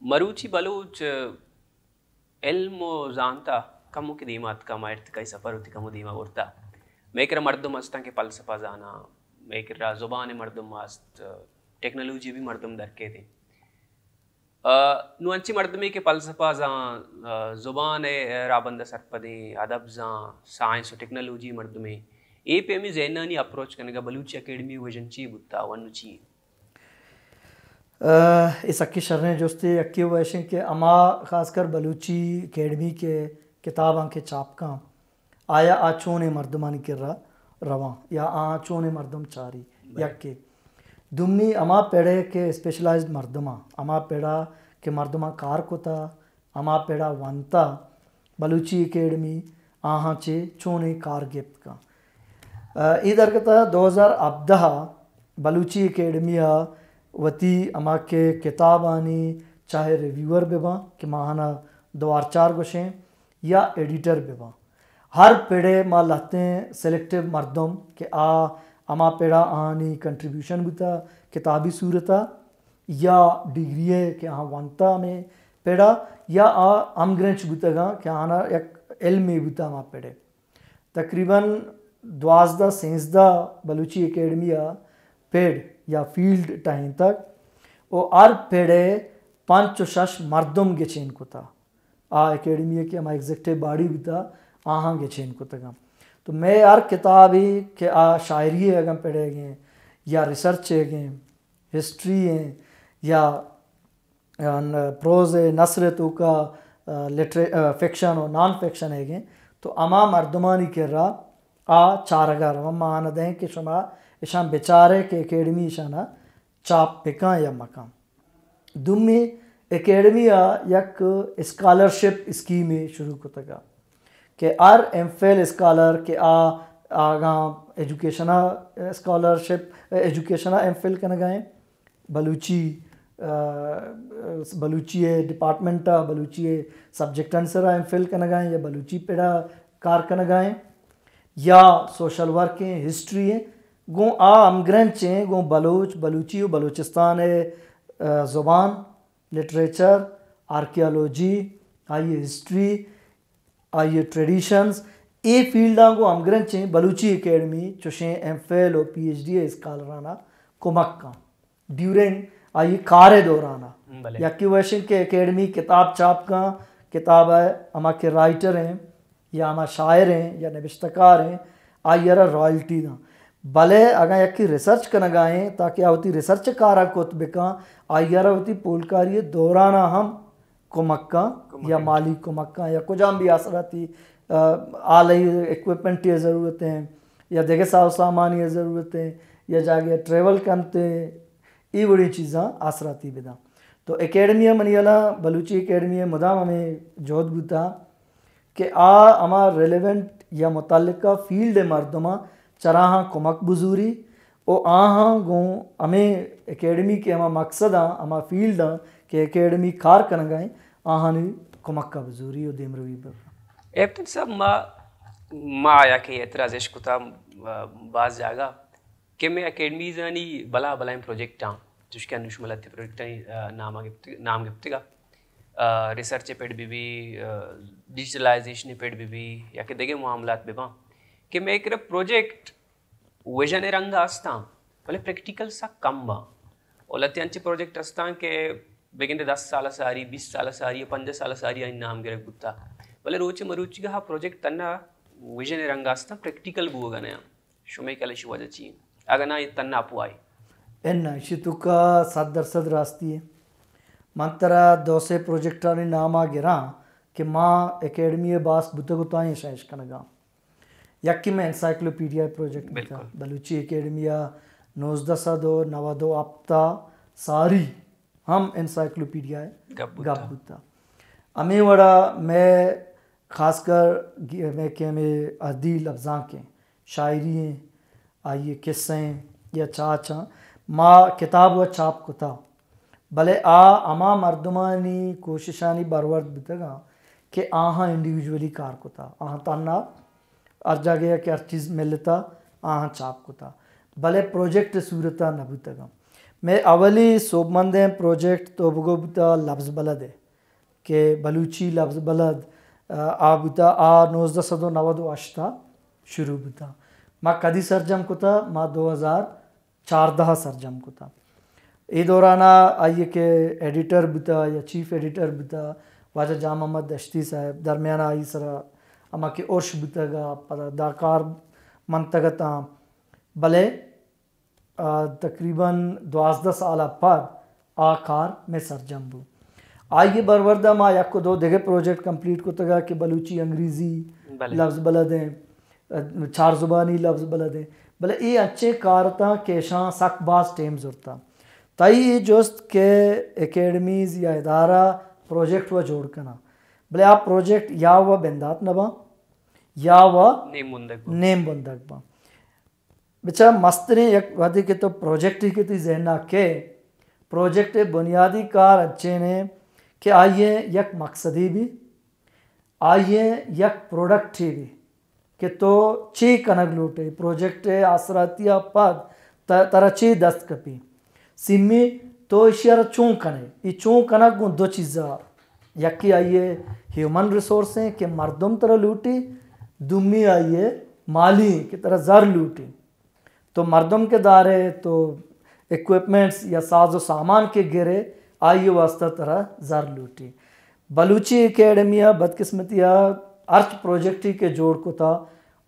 مروچی بلوچ علم و زانت ءَ کمو کہ دیما اتکا، ما ارتقائی سفر وتی کمو دیما برتا۔ مئے کرا مردم ہستاں کہ فلسفہ زاناں، مئے کرا زبان ءِ مردم ہست، ٹیکنالوجی بھی مردم در کیت۔ آ، نوں انچیں مردمے کہ فلسفہ زان، آ، زبان ءِ رابند ءَ سرپدیں، ادب زان، سائنس و ٹیکنالوجی مردمے، اے پہ ہمے ذہنانی اپروچ کنگا بلوچی اکیڈمی ویژن چی بوتا و انو چی؟ آ، اے سکیں شریں جستے۔ یکے و ایش انت کہ ہما خاص کر بلوچی اکیڈمی کہ کتاباں کہ چاپ کن، آیا آ چونیں مردمانی کرا رواں یا آ چونیں مردم چاری؟ بلے۔ یکے۔ دومی ہما پڑے کہ اسپیشلائزڈ مردماں، ہما پڑا کہ مردماں کار کتا، ہما پڑا ونتا، بلوچی اکیڈمی آہاں چے چونیں کار گپت کن۔ آ، اے درگت ءَ دو ہزار ہبدہ ءَ بلوچی اکیڈمی ءَ وتی ہما کہ کتابانی چاہے ریویور بہ باں کہ ما آہانا دوارچار گوشیں یا ایڈیٹر بہ باں، ہر پڑے ما لہتیں سلیکٹیو مردم کہ آ ہما پڑا آہانی کنٹریبیوشن بوتا کتابی صورتا، یا ڈگری ءَ کہ آہاں ونتا ہمے پڑا، یا آ ہمگرنچ بوتگاں کہ آہانا یک علمے بوتا ہما پڑے۔ تقریباً دوازدہ سیزدہ بلوچی اکیڈمی ءَ پڑ یا فیلڈ ٹہینتگ و ہر پڑے پنچ و شش مردم گچین کتا۔ آ اکیڈمی ءِ کہ ہما ایگزیکٹو باڈی بوتا، آہاں گچین کتگاں۔ تو مئے ہر کتابے کہ آ شاعری ءِ اگاں پڑے گیں یا ریسرچ ءِ گیں، ہسٹری ءِ یا، آ، پروز ءِ نثر ءِ توکا، آ، لٹرے-، آ، فکشن و نان فکشن ءِ گیں، تو ہما مردمانی کرا آ چارگا رواں۔ ما آہانا دئیں کہ شما اشاں بچارے کہ اکیڈمی اشانا چاپ بکاں یا مکاں۔ دومی، اکیڈمی ءَ یک اسکالرشپ اسکیمے شروع کتگ کہ ہر ایم فل اسکالر کہ آ آگاں ایجوکیشن ءَ اسکالرشپ، ایجوکیشن ءَ ایم فل کنگ ءَ ایں، بلوچی، آ، بلوچی ءِ ڈپارٹمنٹ ءَ، بلوچی ءِ سبجیکٹانی سرا ایم فل کنگ ءَ ایں یا بلوچی پڑا کار کنگ ءَ ایں، یا سوشل ورک ایں، ہسٹری ایں، گوں آ ہمگرنچ ایں گوں بلوچ، بلوچی و بلوچستان ءِ، آ، زبان، لٹریچر، آرکیالوجی، آئی ءِ ہسٹری، آئی ءِ ٹریڈیشنز، اے فیلڈاں گوں ہمگرنچ ایں۔ بلوچی اکیڈمی چوشیں ایم فل و پی ایچ ڈی ءِ اسکالرانا کمک کن ڈیورنگ آئی کار ءِ دورانا۔ بلے۔ یکے و ایش انت کہ اکیڈمی کتاب چاپ کن، کتاب ءِ ہما کہ رائٹر ایں یا ہما شاعر ایں یا نبشتہ کار ایں، آئی ءَ را رائلٹی داں۔ بلے اگاں یکے ریسرچ کنگ ءَ ایں تاکہ آ وتی ریسرچ ءِ کار ءَ کت بکن، آئی ءَ را وتی پولکاری ءِ دوران ءَ ہم کمک کن کمک یا کن۔ مالی کمک کن یا کجام بھی آسراتی، آ، آلہی اکوپمنٹ ءِ ضرورت ایں یا دگہ ساز و سامان ءِ ضرورت ایں یا جاگہ ٹریول کنت ایں، اے وڑیں چیزاں آسراتی بداں۔ تو اکیڈمی ءَ منی ہیالا، بلوچی اکیڈمی ءَ مدام ہمے جہد بوتا کہ آ ہما ریلیونٹ یا متعلقہ فیلڈ ءِ مردماں چراہاں کمک بزوری و آہاں گوں ہمے اکیڈمی کہ ہما مقصداں، ہما فیلڈاں کہ اکیڈمی کار کنگ ءَ ایں، آہانی کمک ءَ بزوری و دیمروی بہ۔ کیپٹن صاحب، ما، ما آیا کہ اعتراض اش کتا، آ، باز جاگہ کہ مئے اکیڈمیزانی بلاہ بلاہیں پروجیکٹاں، چوشکہ انوش ملتی پروجیکٹانی، آ، نام گپت-، نام گپتگا، آ، ریسرچ ءِ پڑ بہ بی، آ، ڈیجیٹلائزیشن ءِ پڑ بہ بی یا کہ دگہ معاملات بہ باں کہ مئے کرا پروجیکٹ ویژن ءِ رنگ ءَ استاں، بلے پریکٹیکل سک کم باں۔ اور لہتے انچیں پروجیکٹ ہستاں کہ بگندے دس سال ساری، بیست سال ساری، پنجاہ سال ساری آئی نام گرگ بوتا، بلے روچ مروچیگا ہا پروجیکٹ تنا ویژن رنگ آستاں، پریکٹیکل بوگا نیاں۔ شمئے کل اشی وجہ چی انت؟ اگہ نا، اے تنا اپوائی؟ اناں، اشی توکا صد درصد راستی ہے۔ من ترا دو سے پروجیکٹانی نام آ گراں کہ ما اکیڈمی باس بوتگ و تاں اشاں اش کنگاں۔ یکی میں انسائیکلوپیڈیا پروجیکٹ بوتا۔ بلوچی اکیڈمی نوزدہ سد و نود و ہپت ساری ہم انسائیکلوپیڈیا گپ بوتا۔ گپ بوتا۔ ہمیں وڑا میں خاص کر گی-، میں کہ ہمیں ادی لبزانک ہیں، شاعری ہیں، آئی قصہ ہیں یا چاچ ہیں، ما کتاب و چاپ کتا۔ بلے آ ہما مردمانی کوششانی برورد بوتگاں کہ آہاں انڈیویجولی کار کتا، آہاں تہنا ہر جاگہ کہ ہر چیز ملتا، آہاں چاپ کتا، بلے پروجیکٹ صورتا نہ بوتگاں۔ میں اولی سوبمندیں پروجیکٹ تو بگو بوتا لبز بلد ہے کہ بلوچی لبز بلد، آ، آ بوتا، آ نوزدہ سد و نود و ہشت شروع بوتا۔ ما کدی سرجم کتا؟ ما دو ہزار چاردہ سرجم کتا۔ اے دورانا آئی کہ ایڈیٹر بوتا یا چیف ایڈیٹر بوتا، واجہ جان محمد دشتی صاحب، درمیانا آئی سرا ہما کہ ارش بوتگا، پدا داکار منتگتاں، بلے، آ، تقریباً دوازدہ سال پد آ کار میں سرجم بو۔ آئی بروردا ما یک و دو دگہ پروجیکٹ کمپلیٹ کتگا کہ بلوچی انگریزی بلے۔ لفظ بلد ہیں، چار زبانی لفظ بلد ہیں، بلے اے انچیں کار اتاں کہ اشاں سک باز ٹیم زرتا۔ تئی اے جست کہ اکیڈمیز یا ادارہ پروجیکٹ و جوڑ کناں، بلے آ پروجیکٹ یا و بندات نہ باں یا و نیم بندگ باں۔ نیم بندگ باں۔ بچا مستریں یک وھدے کہ تو پروجیکٹ ہی کہ تئی ذہن ء کہ پروجیکٹ ء بنیادی کار انچین ہے کہ آئی ء یک مقصدی بھی، آئی ء یک پروڈکٹ ہی بھی کہ تو چی کنگ لوٹے، پروجیکٹ ء آسراتی ء پد ت-، ترا چی دست کپی۔ سیمی تو ایشی ء را چون کنے؟ ای چون کنگ گوں دو چیزا، یکی آئی ء ہیومن ریسورس ہیں کہ مردم ترا لوٹی، دومی آئی ء مالی ہیں کہ ترا زر لوٹی۔ تو مردم کہ دارے تو اکوپمنٹس یا ساز و سامان کہ گرے، آئی واسطہ ترا زر لوٹی۔ بلوچی اکیڈمی ء بدقسمتی ء ہرچ پروجیکٹی کہ جوڑ کتا،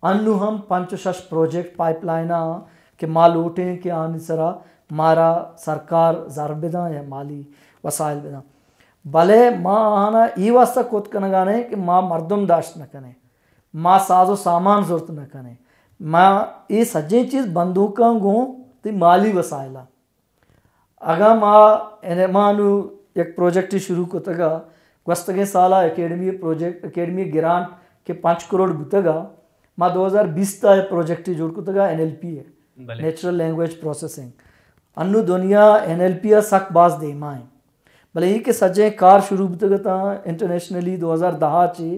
انو ہم پنچ و شش پروجیکٹ پائپ لائن ء کہ ما لوٹیں کہ آنی سرا مارا سرکار زر بداں یا مالی وسائل بداں، بلے ما آہانا ای واسطہ کت کنگا نہیں کہ ما مردم داشت نہ کنیں، ما ساز و سامان زرت نہ کنیں، ما ای سجیں چیز بندوکاں گوں تی مالی وسائل ء۔ اگاں ما، یعنی ما نو یک پروجیکٹے شروع کتگا، گوستگیں سالا اکیڈمی پروجیکٹ، اکیڈمی گرانٹ کہ پنچ کروڑ بوتگا، ما دو ہزار بیست ء پروجیکٹے جوڑ کتگا، این ایل پی ء، بلے۔ Natural language processing. انو دنیا این ایل پی ء سک باز دیما ہیں، بلے ای کہ سجیں کار شروع بوتگ اتاں انٹرنیشنلی دو ہزار دہ ء چی،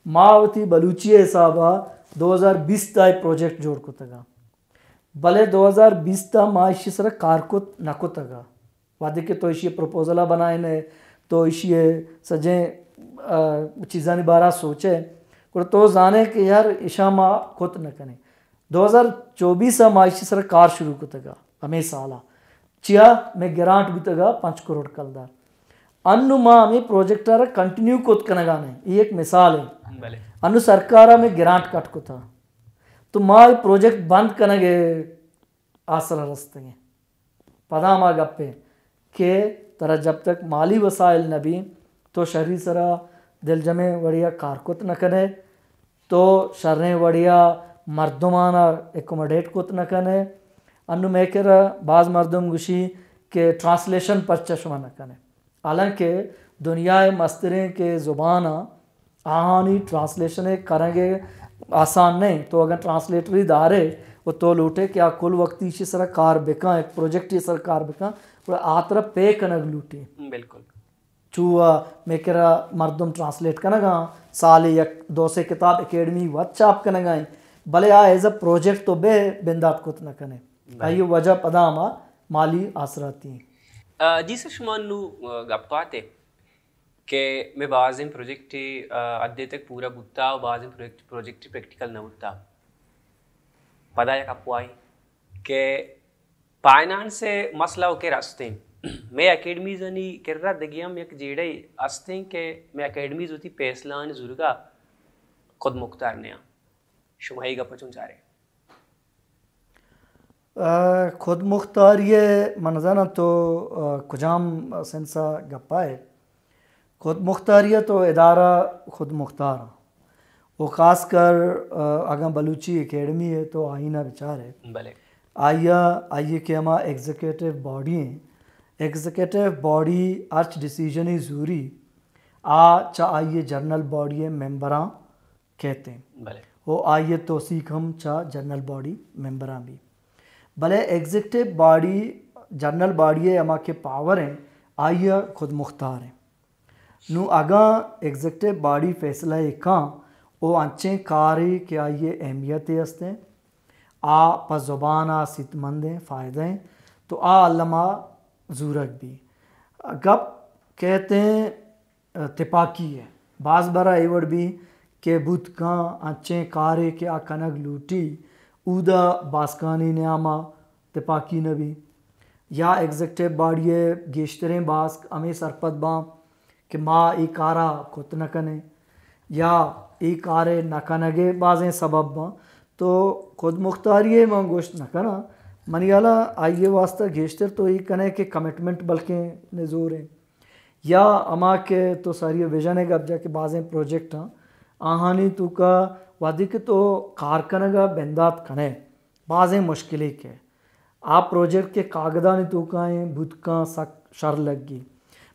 ما وتی بلوچی ء حساب ء دو ہزار بیست ء پروجیکٹ جوڑ کتگا۔ بلے دو ہزار بیست ء ما ایشی سرا کار کت نہ کتگ ء۔ وھدے کہ تو ایشی ء پروپوزل ء بنائین ئے، تو ایشی ء سجیں، آ، چیزانی بارا سوچ ئے، گڑا تو زان ئے کہ یار ایشاں ما کت نہ کنیں۔ دو ہزار چوبیس ء ما ایشی سرا کار شروع کتگ ء ہمے سال ء۔ چیا؟ مئے گرانٹ بوتگ ء پنچ کروڑ کلدار۔ انو ما ہمے پروجیکٹ ء را کنٹینیو کت کنگ ء نہ ایں۔ اے یک مثال ہے۔ بلے۔ انو سرکار ء مئے گرانٹ کٹ کتگ۔ تو ما اے پروجیکٹ بند کنگ ء آسرا رستگیں۔ پدا ہما گپے کہ ترا جب تک مالی وسائل نہ بی، تو شری سرا دلجمیں وڑیا کار کت نہ کنے، تو شریں وڑیا مردمانا اکوموڈیٹ کت نہ کنے۔ انو مئے کرا باز مردم گوشی کہ ٹرانسلیشن پرچہ شما نہ کنے۔ حالانکہ دنیا ء مستریں کہ زبان آ، آہانی ٹرانسلیشن ء کرنگ ء آسان نہ انت۔ تو اگاں ٹرانسلیٹری دارے و تو لوٹے کہ آ کل وقتی ایشی سرا کار بکن، ایک پروجیکٹ ء سرا کار بکن، گڑا آ ترا پے کنگ لوٹی۔ بالکل۔ چو آ مئے کرا مردم ٹرانسلیٹ کنگ ء، سال یک دو سے کتاب اکیڈمی وت چاپ کنگ ء انت، بلے آ ایز اے پروجیکٹ تو بے بندات کت نہ کنے۔ بلے۔ آئی وجہ پدا ہما مالی آسراتی انت۔ آ، جی سر، شما نو، آ، گپ آتے کہ مئے بازیں پروجیکٹ، آ، حدے تک پورا بوتا و بازیں پروجیکٹ، پروجیکٹ پریکٹیکل نہ بوتا۔ پدا یک اپوائی کہ فائنانس ءِ مسئلہ و کر استیں۔ مئے اکیڈمیزانی کرا دگہ ہم یک جیڑہ استیں کہ مئے اکیڈمیز وتی پیسلہ آنی زورگا خود مختار نیاں۔ شما اے گپ چون چارے؟ آ، خود مختاری ءِ من نزاناں تو، آ، کجام سنس ءَ گپ ءَ ئے۔ خود مختاری ءَ تو ادارہ خود مختار آں۔ و خاص کر، آ، اگاں بلوچی اکیڈمی ءَ تو آئین ءَ بچارے۔ بلے۔ آئی ءَ، آئی ءَ کہ ہما ایگزیکٹو باڈی ایں، ایگزیکٹو باڈی ہرچ ڈیسیژنے زوری، آ چہ آئی ءِ جنرل باڈی ءِ ممبراں کیت ایں۔ بلے۔ و آئی ءِ توثیق ہم چہ جنرل باڈی ممبراں بی۔ بلے ایگزیکٹو باڈی، جنرل باڈی ءِ ہما کہ پاور ایں، آئی ءَ خود مختار ایں۔ نوں اگاں ایگزیکٹو باڈی فیصلہ ءَ کاں و انچیں کارے کہ آئی ءِ اہمیت ءَ است ایں، آ پہ زبان ءَ سیت مند ایں، فائدہ ایں، تو آ الما زورگ بی۔ گپ کیت ایں تپاکی ءِ۔ باز برا اے وڑ بی کہ بوت کاں انچیں کارے کہ آ کنگ لوٹی، اودا باسکانی نیاما تپاکی نہ بی۔ یا ایگزیکٹو باڈی ءِ گیشتریں باسک ہمے سرپد باں کہ ما اے کارا کت نہ کنیں یا اے کارے نہ کنگ ءِ بازیں سبب باں۔ تو خود مختاری ءَ من گوشت نہ کناں۔ منی ہیالا آئی ءِ واسطہ گیشتر تو اے کنے کہ کمٹمنٹ بلکیں نزور ایں۔ یا ہما کہ تو ساری ویژن ءِ گپ جا کہ بازیں پروجیکٹ آں، آہانی توکا وہدے کہ تو کار کنگا بندات کنے، بازیں مشکلے کہ آ پروجیکٹ کہ کاگدانی توکا ایں، بوت کاں سک شر لگی،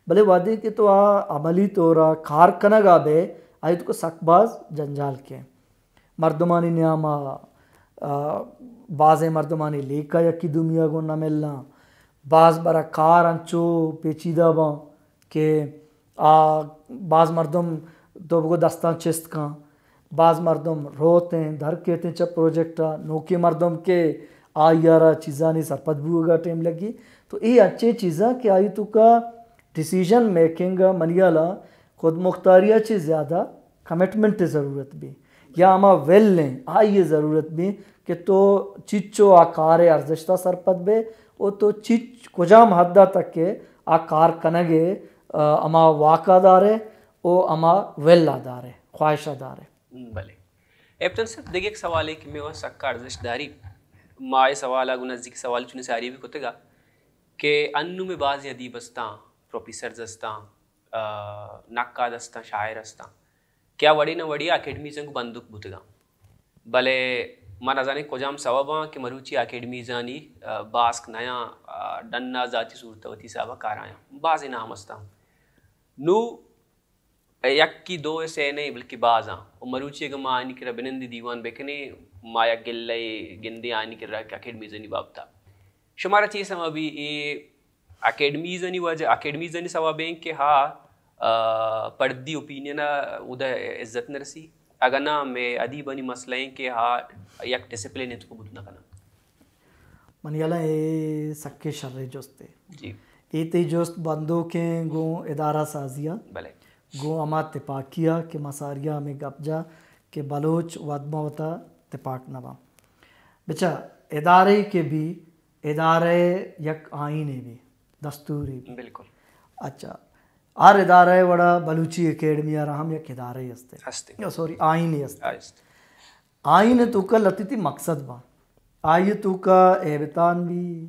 بلے وہدے کہ تو آ عملی طورا کار کنگا بے، آئی توکا سک باز جنجال کہ مردمانی نیاما، آ، بازیں مردمانی لیکہ یکی دومی ءَ گوں نہ ملاں۔ باز برا کار انچو پیچیدہ باں کہ آ، باز مردم تو بگو دستاں چست کن، باز مردم روتیں در کیتیں چہ پروجیکٹ ءَ، نوکیں مردم کہ آئی ءَ را چیزانی سرپد بوگ ءَ ٹائم لگی۔ تو اے انچیں چیزاں کہ آئی توکا ڈیسیژن میکنگ ءَ منی ہیالا خود مختاری ءَ چہ زیادہ کمٹمنٹ ءِ ضرورت بی یا ہما ول ایں، آئی ءِ ضرورت بی کہ تو چچو آ کار ءِ ارزشت ءَ سرپد بے و تو چچ کجام حد ءَ تک کہ آ کار کنگ ءِ، آ، ہما واک ءَ دارے و ہما ول ءَ دارے، خواہش ءَ دارے۔ بلے۔ کیپٹن صاحب، دگہ یک سوالے کہ مئے واسطہ سکا ارزشت داری، ما اے سوال ءَ گوں نزیک سوال چونیں ساری بھی کتگا کہ انوں مئے بازیں ادیب استاں، پروفیسرز استاں، آ، نقاد استاں، شاعر استاں کہ آ وڑے نہ وڑے اکیڈمیزاں گوں بندوک بوتگاں۔ بلے ما نزانیں کجام سوباں کہ مروچی اکیڈمیزانی، آ، باسک نیاں، آ، ڈنا ذاتی صورت وتی حسابا کارایاں۔ بازیں نام استاں۔ نو یکی دو سے نہیں بلکہ بازاں۔ و مروچی اگہ ما آنی کرا بنندی دیوان بکنیں، ما یک گلہ گندیں آنی کرا کہ اکیڈمیزانی بابتا۔ شمارا چی سما بی اے اکیڈمیزانی وجہ، اکیڈمیزانی سوب ایں کہ ہا، آ، پردی اوپینین ءَ اودا عزت نہ رسی۔ اگہ نہ، مئے ادیبانی مسئلہ ایں کہ ہا یک ڈسپلین ءِ توکا بوت نہ کناں۔ منی ہیالا اے سکیں شریں جستے۔ جی۔ اے تئی جست بندوکیں گوں ادارہ سازی ءَ، بلے۔ گوں ہما تپاکی ءَ کہ ما ساری ءَ ہمے گپ جا کہ بلوچ وت ماں وتا تپاک نہ باں۔ بچا ادارے کہ بی، ادارہ یک آئینے بی، دستورے بی۔ بالکل۔ اچھا، ہر ادارہ وڑا بلوچی اکیڈمی ءَ را ہم یک ادارہ است۔ است۔ سوری، آئینے است۔ است۔ آئین ءِ توکا لتیتی مقصد باں۔ آئی ءِ توکا ہیبتان بی،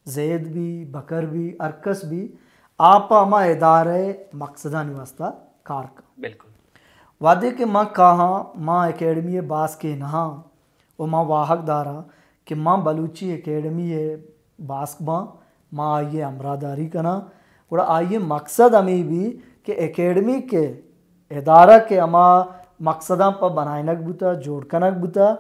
زید بی، بکر بی، ہر کس بی، آ پہ ہما ادارہ ءِ مقصدانی واسطہ کار کن۔ بالکل۔ وہدے کہ من کاہاں، من اکیڈمی ءِ باسکے نہ آں و من واہگ داراں کہ من بلوچی اکیڈمی ءِ باسک باں، ما آئی ءِ ہمراہداری کناں، گڑا آئی ءِ مقصد ہمے بی کہ اکیڈمی کہ ادارہ کہ ہما مقصداں پہ بنائینگ بوتا، جوڑ کنگ بوتا،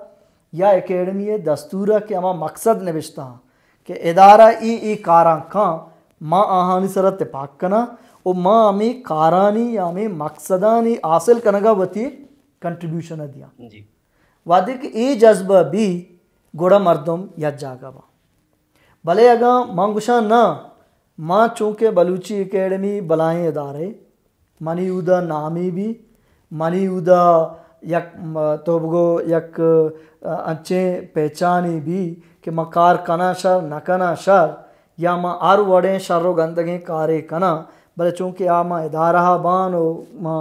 یا اکیڈمی ءِ دستور ءَ کہ ہما مقصد نبشتہ آں کہ ادارہ اے اے کاراں کاں، ما آہانی سرا تپاک کناں و ما ہمے کارانی یا ہمے مقصدانی حاصل کنگ ءَ وتی کنٹریبیوشن ءَ دیاں۔ جی۔ وہدے کہ اے جذبہ بی، گڑا مردم یک جاگہ باں۔ بلے اگاں من گوشاں نہ، ما چونکہ بلوچی اکیڈمی بلائیں ادارے، منی اودا نامی بی، منی اودا، یک م-، تو بگو یک، ا، انچیں پہچانے بی کہ ما کار کناں شر، نہ کناں شر، یا ما ہر وڑیں شر و گندگیں کارے کناں، بلے چونکہ آ ما ادارہ بان و ما،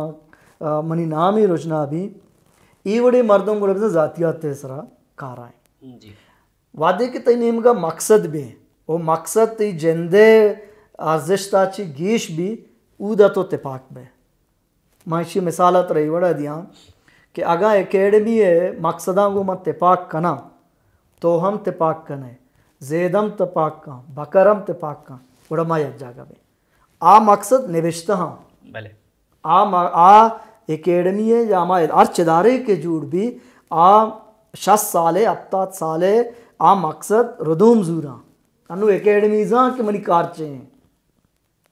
ا، منی نامی رجنا بی، اے وڑیں مردم گڑا بزاں ذاتیات سرا کارائیں۔ جی۔ وہدے کہ تئی نیمگا مقصد بی، و مقصد تئی جندے ارزشتا چی گیش بی، اودا تو تپاک بے۔ من ایشی مثال ء ترا اے وڑا دیاں کہ اگاں اکیڈمی ء مقصداں گوں من تپاک کناں، تو ہم تپاک کنے، زید ہم تپاک کن، بکر ہم تپاک کن، گڑا ما یک جاگہ بیں۔ آ مقصد نبشتہ ہاں۔ بلے۔ آ م-، آ اکیڈمی ء یا ما ہرچ ادارے کہ جوڑ بی، آ شست سال ء، ہپتاد سال ء، آ مقصد ردوم زوراں۔ انو اکیڈمی زان کہ منی کار چے ہیں۔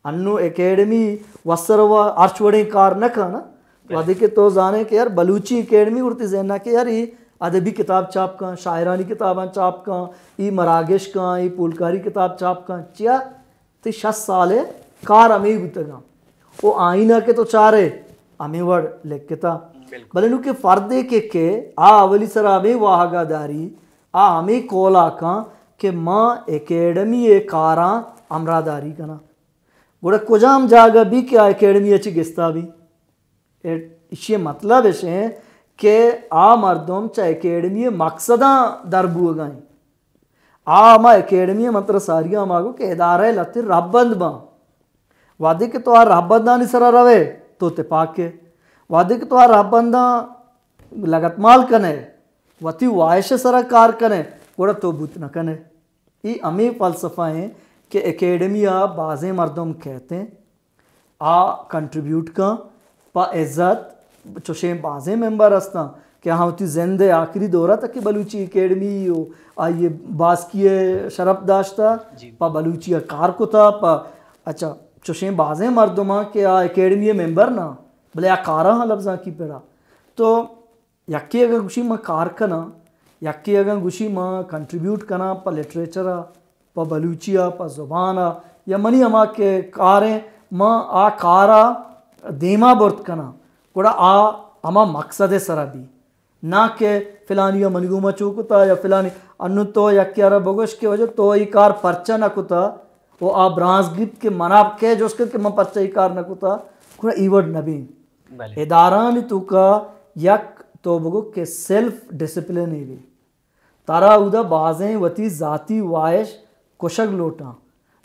انو اکیڈمی وسر و ہرچ وڑیں کار نہ کن۔ بلے۔ وہدے کہ تو زانے کہ یار بلوچی اکیڈمی گڑتی ذہن کہ یار ای ادبی کتاب چاپ کن، شاعرانی کتاباں چاپ کن، ای مراگش کن، ای پولکاری کتاب چاپ کن۔ چیا؟ تی شست سال کار ہمیں بوتگاں۔ او آئینہ کہ تو چارے ہمیں وڑ لکھتا۔ بالکل۔ بلے نو کہ فردے کہ کہ آ اولی سرا ہمیں واہگا داری، آ ہمیں کولا کن کہ ما اکیڈمی کاراں ہمراہ داری کناں۔ گڑا کجام جاگہ بی کہ آ اکیڈمی ء چہ گستا بی؟ اے، ایشی ء مطلب اش ایں کہ آ مردم چہ اکیڈمی ء مقصداں در بوگا ایں۔ آ ہما اکیڈمی ء من ترا ساری ء ہما گوں کہ ادارہ ء لہتیں رہبند باں۔ وہدے کہ تو آ رہبندانی سرا روئے تو تپاک ئے۔ وہدے کہ تو آ رہبنداں لگتمال کنئے، وتی واہش ء سرا کار کنئے، گڑا تو بوت نہ کنئے۔ اے ہمے فلسفہ ایں کہ اکیڈمی ء بازیں مردم کئیت ایں، آ کنٹریبیوٹ کن پہ عزت، چوشیں بازیں ممبر ہستاں کہ آہاں وتی زند ء آخری دور ء تک بلوچی اکیڈمی و آئی ء باسکی ء شرپ داشتہ، جی۔ پہ بلوچی ء کار کتہ، پہ، اچھا، چوشیں بازیں مردماں کہ آ اکیڈمی ء ممبر نہ، بلے آ کاراں لبزانکی پڑا۔ تو یکے اگاں گوشی من کار کناں، یکے اگاں گوشی من کنٹریبیوٹ کناں پہ لٹریچر ء، پہ بلوچی ء، پہ زبان ء، یا منی ہما کہ کاریں من آ کار ء دیما برت کناں، گڑا آ ہما مقصد ء سرا بی، نہ کہ فلانی ء منی گوما چو کتا یا فلانی۔ انوں تو یکے ء را بگوش کہ وجہ تو اے کار پرچہ نہ کتا، و آ برانز گیپت کہ منا کئے جست کت کہ من پرچہ اے کار نہ کتا، گڑا اے وڑ نہ بی۔ بلے۔ ادارہانی توکا یک تو بگو کہ سیلف ڈسپلن ای بی۔ ترا اودا بازیں وتی ذاتی واہش کشگ لوٹاں۔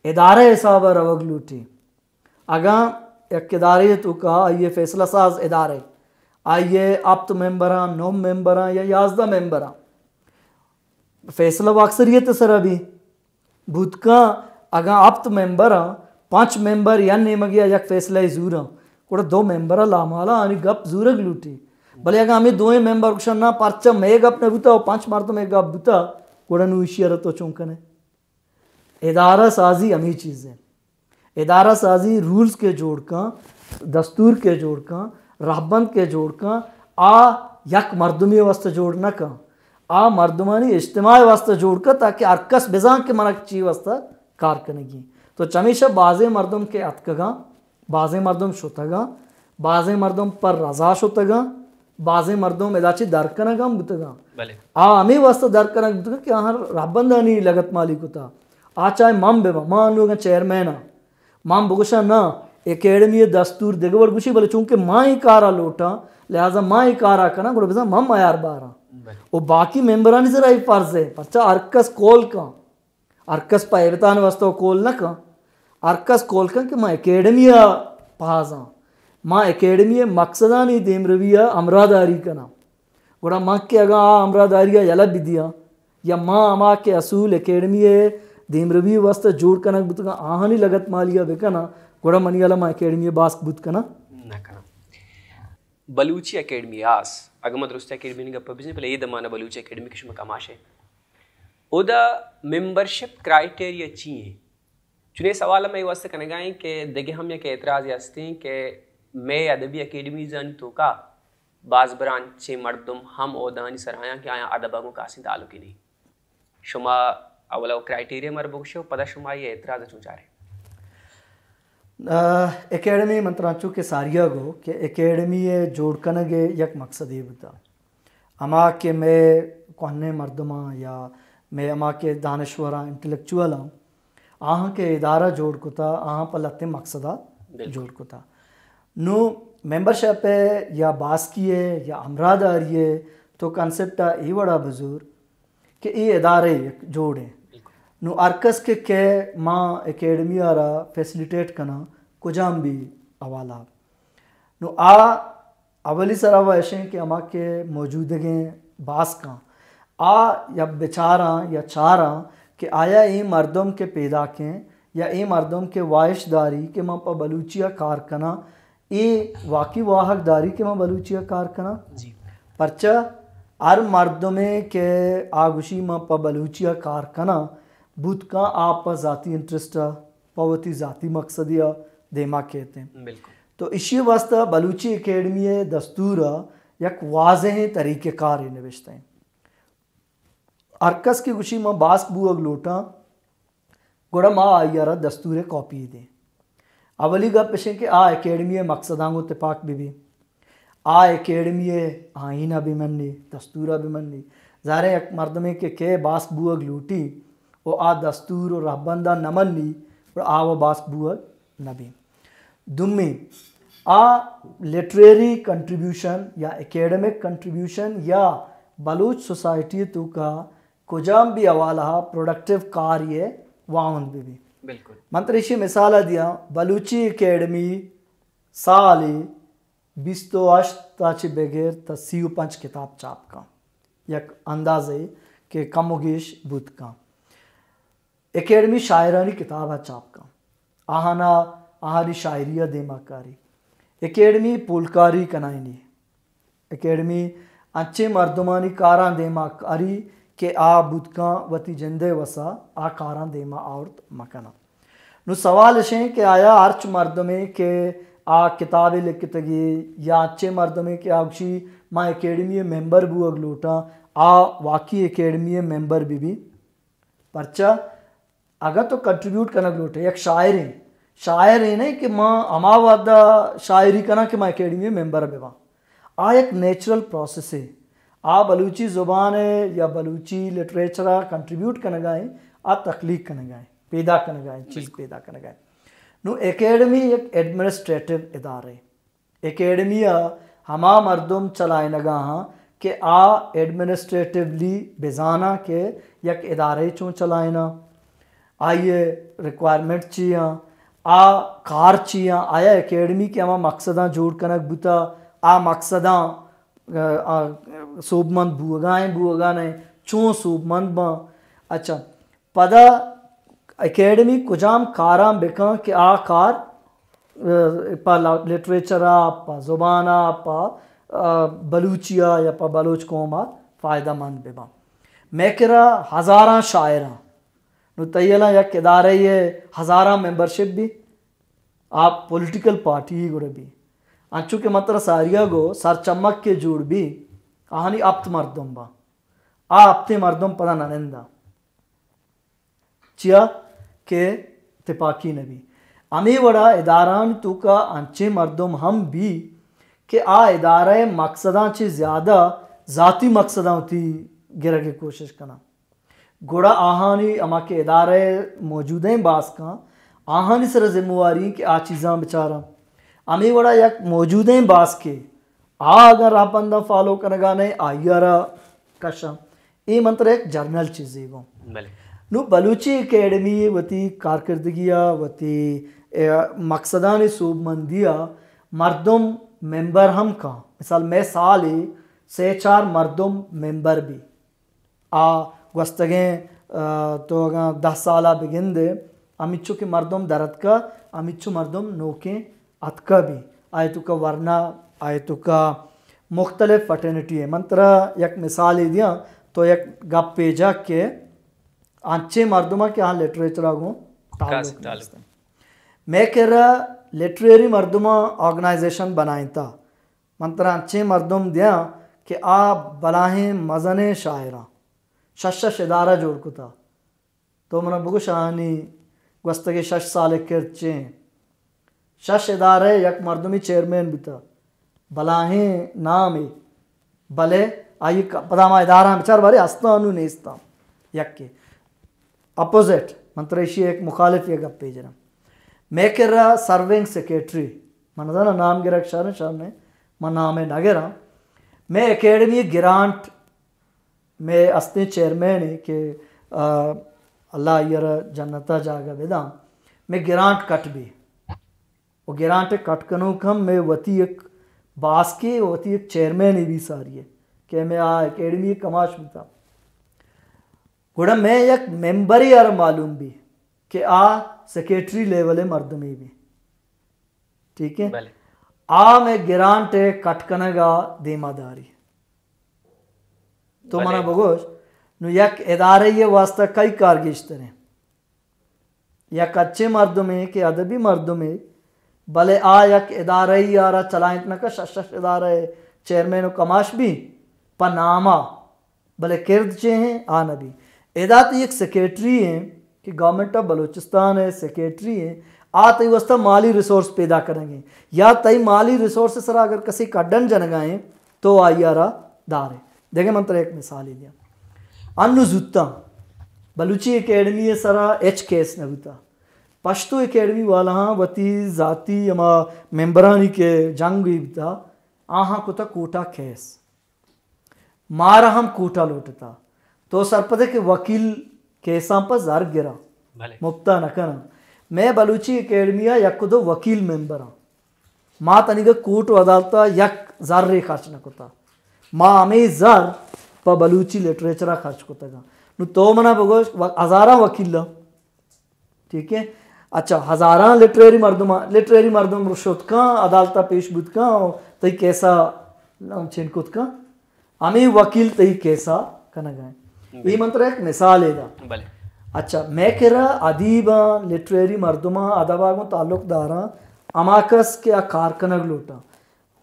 ادارہ حساب ء روگ لوٹی۔ اگاں یک ادارے توکا آئی ء فیصلہ ساز ادارے، آئی ء ہپت ممبراں، نو ممبراں یا یازدہ ممبراں، فیصلہ و اکثریت ء سرا بی۔ بوت کن اگاں ہپت ممبر آں، پنچ ممبر یا نیمگی ء یک فیصلہ ء زوراں، گڑا دو ممبر ء لامالا آنی گپ زورگ لوٹی۔ بلے اگاں ہمے دوئیں ممبر گوشن نہ، پرچہ مئے گپ نہ بوتا و پنچ مردم ء گپ بوتا، گڑا نوں ایشی ء را تو چون کنے؟ ادارہ سازی ہمے چیز ہے۔ ادارہ سازی رولز کے جوڑ کن، دستور کے جوڑ کن، رہبند کے جوڑ کن، آ یک مردمی واسطہ جوڑ نہ کن۔ آ مردمانی اجتماع واسطہ جوڑ کن تاکہ ہر کس بزان کہ منا چی واسطہ کار کنگی۔ تو چمیشہ بازیں مردم کہ اتکگاں، بازیں مردم شتگاں، بازیں مردم پر رضا شتگاں، بازیں مردم ادا چہ در کنگ ہم بوتگاں۔ بلے۔ آ ہمے واسطہ در کنگ بوتگاں کہ آہاں رہبندانی لگت مالی کتا۔ آ چاہے من بہ باں، من انوگاں چیئرمین آں۔ من بگوشاں نہ، اکیڈمی ء دستور دگہ وڑ گوشی، بلے چونکہ ما اے کارا لوٹاں، لہذا ما اے کارا کناں، گڑا بزاں من میار باراں۔ بلے۔ و باقی ممبرانی سرا اے فرض ہے، پرچا ہر کس کول کن۔ ہر کس پہ ایبتان واسطہ کول نہ کن۔ ہر کس کول کن کہ من اکیڈمی ء پہازاں۔ من اکیڈمی ء مقصدانی دیمروی ء ہمراہداری کناں۔ گڑا من کہ اگاں آ ہمراہداری ء یلہ بدیاں یا من ہما کہ اصول اکیڈمی ء دیمروی واسطہ جوڑ کنگ بوتگاں آہانی لگت مالی ء بکناں، گڑا منی ہیال ء من اکیڈمی ء باسک بوت کناں؟ نہ کناں۔ بلوچی اکیڈمی آس، اگاں ما درست اکیڈمی ء گپ ء بجنیں، بلے اے دمان ء بلوچی اکیڈمی کہ شما کماش ئے، اودا ممبرشپ کرائٹیریا چی ایں؟ چونیں سوال ہم اے واسطہ کنگا ایں کہ دگہ ہم یک اعتراضے ہستیں کہ مئے ادبی اکیڈمیزانی توکا باز برانچیں مردم ہم عہدہانی سرا آیاں کہ آیاں ادب ء گوں کاسیں تعلقے نہیں۔ شما اولا و کرائٹیریا مر بگوشے و پدا شما اے اعتراض ء چون چارے؟ اکیڈمی من ترا چو کہ ساریا گو کہ اکیڈمی ءِ جوڑ کنگ ءِ یک مقصدے بوتا۔ ہما کہ مئے کوہنیں مردماں یا مئے ہما کہ دانشوراں، انٹلیکچولاں، آہاں کہ ادارہ جوڑ کتا، آہاں پہ لہتیں مقصدا جوڑ کتا۔ نو ممبرشپ ءِ یا باسکی ءِ یا ہمراہداری ءِ تو کانسپٹ ءَ اے وڑا بزور کہ اے ادارہ یک جوڑ ایں۔ نو ہر کس کہ کہ ما اکیڈمی ءَ را فیسلیٹیٹ کناں کجام بھی حوالہ۔ نو آ اولی سرا و اشیں کہ ہما کہ موجودگیں باسکاں آ یا بچاراں یا چاراں کہ آیا اے مردم کہ پیداکیں یا اے مردم کہ واہش داری کہ من پہ بلوچی ءَ کار کناں، اے واقعی واہگ داری کہ من بلوچی ءَ کار کناں؟ جی۔ پرچہ ہر مردمے کہ آ گوشی من پہ بلوچی ءَ کار کناں، بوت کن آ پہ ذاتی انٹرسٹ ءَ، پہ وتی ذاتی مقصدی ءَ دیما کیت ایں۔ بالکل۔ تو اشی واسطہ بلوچی اکیڈمی ءِ دستور ءَ یک واضحیں طریقہ کارے نوشتہ ایں۔ ہر کس کہ گوشی من باسک بوگ لوٹاں، گڑا ما آئی ءَ را دستور ءِ کاپی دیں۔ اولی گپ اشیں کہ آ اکیڈمی ءِ مقصداں گوں تپاک بہ بی، آ اکیڈمی ءِ آئین ءَ بہ منی، دستور ءَ بہ منی۔ ظاہر ہے یک مردمے کہ کہ باسک بوگ لوٹی و آ دستور و رہبنداں نہ منی، گڑا آ و باسک بوگ نہ بی۔ دومی، آ لٹریری کنٹریبیوشن یا اکیڈمک کنٹریبیوشن یا بلوچ سوسائٹی توکا کجام بھی حوالہ پروڈکٹیو کار یہ واہند بہ بی۔ بالکل۔ من ترا ایشی مثال دیاں، بلوچی اکیڈمی سالی بیست و ہشت تا چہ بگر تا سی و پنچ کتاب چاپ کن، یک اندازے کہ کم و گیش بوت کن۔ اکیڈمی شاعرانی کتاب ءَ چاپ کن، آہانا، آہانی شاعری ءَ دیما کاری۔ اکیڈمی پولکاری کنائینی۔ اکیڈمی انچیں مردمانی کاراں دیما کاری کہ آ بوت کن وتی جند ءِ وسا آ کاراں دیما آورت مکناں۔ نو سوال اشیں کہ آیا ہرچ مردمے کہ آ کتابے لکھتگی یا انچیں مردمے کہ آ گوشی ما اکیڈمی ءِ ممبر بوگ لوٹاں، آ واقعی اکیڈمی ءِ ممبر بہ بی؟ پرچا اگاں تو کنٹریبیوٹ کنگ لوٹے، یک شاعرے، شاعرے نہ کہ ما ہما وہدا شاعری کناں کہ ما اکیڈمی ءِ ممبر بہ باں۔ آ یک نیچرل پروسیسے۔ آ بلوچی زبان ءَ یا بلوچی لٹریچر ءَ کنٹریبیوٹ کنگا ایں، آ تخلیق کنگا ایں، پیدا کنگا ایں، چیز پیدا کنگا ایں۔ نو اکیڈمی یک ایڈمنسٹریٹو ادارے۔ اکیڈمی ءَ ہما مردم چلائینگا ہاں کہ آ ایڈمنسٹریٹولی بزاناں کہ یک ادارے چون چلائیناں، آئی ءِ ریکوائرمنٹ چی آں، آ کار چی آں، آیا اکیڈمی کہ ہما مقصداں جوڑ کنگ بوتا، آ مقصداں، آ، آ، سوبمند بوگا ایں، بوگا نہ ایں، چون سوبمند باں۔ اچھا، پدا اکیڈمی کجام کاراں بکن کہ آ کار، آ، پہ ل-، لٹریچر ءَ، پہ زبان ءَ، پہ، آ، بلوچی ءَ یا پہ بلوچ قوم ءَ فائدہ مند بہ باں۔ مئے کرا ہزاراں شاعراں، نو تئی الاں یک ادارہ ءِ ہزاراں ممبرشپ بی، آ پولیٹیکل پارٹی گڑا بی۔ انچو کہ من ترا ساریا گو سر چمک کہ جوڑ بی، آہانی ہپت مردم باں، آ ہپتیں مردم پدا نہ ننداں۔ چیا کہ تپاکی نہ بی۔ ہمے وڑا ادارہانی توکا انچیں مردم ہم بی کہ آ ادارہ ءِ مقصداں چہ زیادہ ذاتی مقصداں وتی گرگ ءِ کوشش کناں۔ گڑا آہانی ہما کہ ادارہ ءِ موجودیں باسکاں، آہانی سر ءَ ذمہ واری کہ آ چیزاں بچاراں۔ ہمے وڑا یک موجودیں باسکے آ اگاں راہبنداں فالو کنگا نہ، آئی ءَ را کشاں۔ اے من ترا یک جنرل چیزے گوں۔ بلے۔ نو بلوچی اکیڈمی وتی کارکردگی ءَ، وتی، اے، مقصدانی سوبمندی ءَ مردم ممبر ہم کاں۔ مثال، مئے سالے سے چار مردم ممبر بی۔ آ گوستگیں، آ، تو اگاں دہ سال ءَ بگندے، ہمینچو کہ مردم در اتکا، ہمینچو مردم نوکیں اتکا بی۔ آئی توکا ورنا، آئی توکا مختلف فٹرنیٹی ایں۔ من ترا یک مثالے دیاں، تو یک گپے جا کہ انچیں مردماں کہ آ لٹریچر ءَ گوں تعلق نیست۔ مئے کرا لٹریری مردماں آرگنائزیشن بنائینتا۔ من ترا انچیں مردم دیاں کہ آ بلاہیں مزنیں شاعراں، شش شش ادارہ جوڑ کتا۔ تو منا بگوش آہانی گوستگیں شش سال ءِ کرد چے انت؟ شش ادارہ یک مردمی چیئرمین بوتا، بلاہیں نامے، بلے آئی ک-، پدا ما ادارہ بچار بارے ہستاں نو نیستاں۔ یکے اپوزٹ، من ترا ایشی ایک مخالف یک گپے جناں۔ مئے کرا سرونگ سیکرٹری، من زاناں نام گرگ شر شر نہ، من نامے نہ گراں۔ مئے اکیڈمی گرانٹ، مئے استیں چیئرمین ایں کہ، آ، اللہ آئی را جنتا جاگہ بداں، مئے گرانٹ کٹ بی۔ و گرانٹ کٹ کنوک ہم مئے وتی یک باسکے و وتی یک چیئرمین بی ساری ہے کہ مئے آ اکیڈمی کماش بوتا۔ گڑا مئے یک ممبرے آ را معلوم بی کہ آ سیکرٹری لیول مردمے بی۔ ٹھیک ہے؟ بلے۔ آ مئے گرانٹ کٹ کنگا دیما داری۔ تو بلے۔ منا بگوش، نو یک ادارہ یہ واسطہ کئی کار گیشتر ہیں؟ یک اچھے مردمے کہ ادبی مردمے، بلے آ یک ادارہ ای آ را چلائینت نہ کن، شش شش ادارہ چیئرمین و کماش بی پہ ناما، بلے کرد چے ہیں آ نہ بی۔ ادا تئی یک سیکرٹری ہیں کہ گورنمنٹ آف بلوچستان ہے، سیکرٹری ہیں، آ تئی واسطہ مالی ریسورس پیدا کنگ ہیں، یا تئی مالی ریسورس سرا اگر کسی کڈن جنگا ہیں تو آئی آ را دارے۔ دگہ من ترا یک مثالے دیاں۔ انو زوتاں بلوچی اکیڈمی ء سرا ہچ کیس نہ بوتا۔ پشتو اکیڈمی والاہاں وتی ذاتی ہما ممبرانی کہ جنگ بوتا، آہاں کتا کوٹا کیس۔ مارا ہم کوٹا لوٹتا۔ تو سرپدے کہ وکیل کیساں پہ زر گراں، بلے۔ مپتا نہ کناں۔ مئے بلوچی اکیڈمی ء یک دو وکیل ممبراں۔ ما تنیگہ کوٹ و عدالت ء یک زرے خرچ نہ کتا۔ ما ہمے زر پہ بلوچی لٹریچر ء خرچ کتگاں۔ نو تو منا بگوش، و-، ہزاراں وکیل ء، ٹھیک ہے؟ اچھا، ہزاراں لٹریری مردم، لٹریری مردم شت کن، عدالت ء پیش بوت کن، تئی کیسا چین کت کن۔ ہمے وکیل تئی کیسا کنگ ء انت۔ بلے۔ اے من ترا یک مثالے دا۔ بلے۔ اچھا، مئے کرا ادیباں، لٹریری مردماں، ادب ء گوں تعلق داراں، ہما کس کہ آ کار کنگ لوٹاں،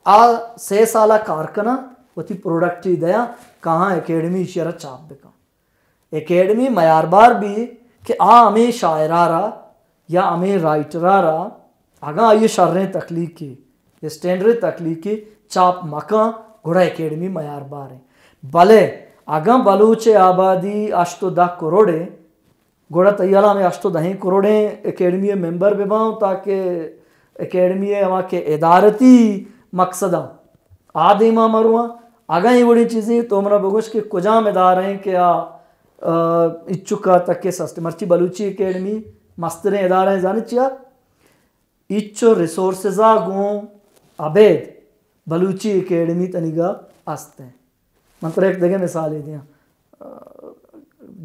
آ سے سال ء کار کناں، وتی پروڈکٹ ء دیاں، کہاں اکیڈمی ایشی ء را چاپ بکن۔ اکیڈمی میاربار بی کہ آ ہمے شاعرا را یا ہمے رائٹرا را اگاں آئی شریں تخلیقے، اسٹینڈرڈ تخلیقے چاپ مکن، گڑا اکیڈمی میاربار ہیں۔ بلے اگاں بلوچ آبادی ہشت و دہ کروڑ ہیں، گڑا تئی حالا ہمے ہشت و دہیں کروڑیں اکیڈمی ممبر بباں تاکہ اکیڈمی ہما کہ ادارتی مقصداں آ دیما مرواں۔ اگاں اے وڑیں چیزیں تو منا بگوش کہ کجام ادارہ ہیں کہ آ، آ، اچکا تک سسٹم، مرچی بلوچی اکیڈمی مستریں ادارہ ہیں، زانے چیا؟ اچو ریسورسز آ گوں ابید بلوچی اکیڈمی تنیگا است ہیں۔ من ترا یک دگہ مثالے دیاں۔ آ،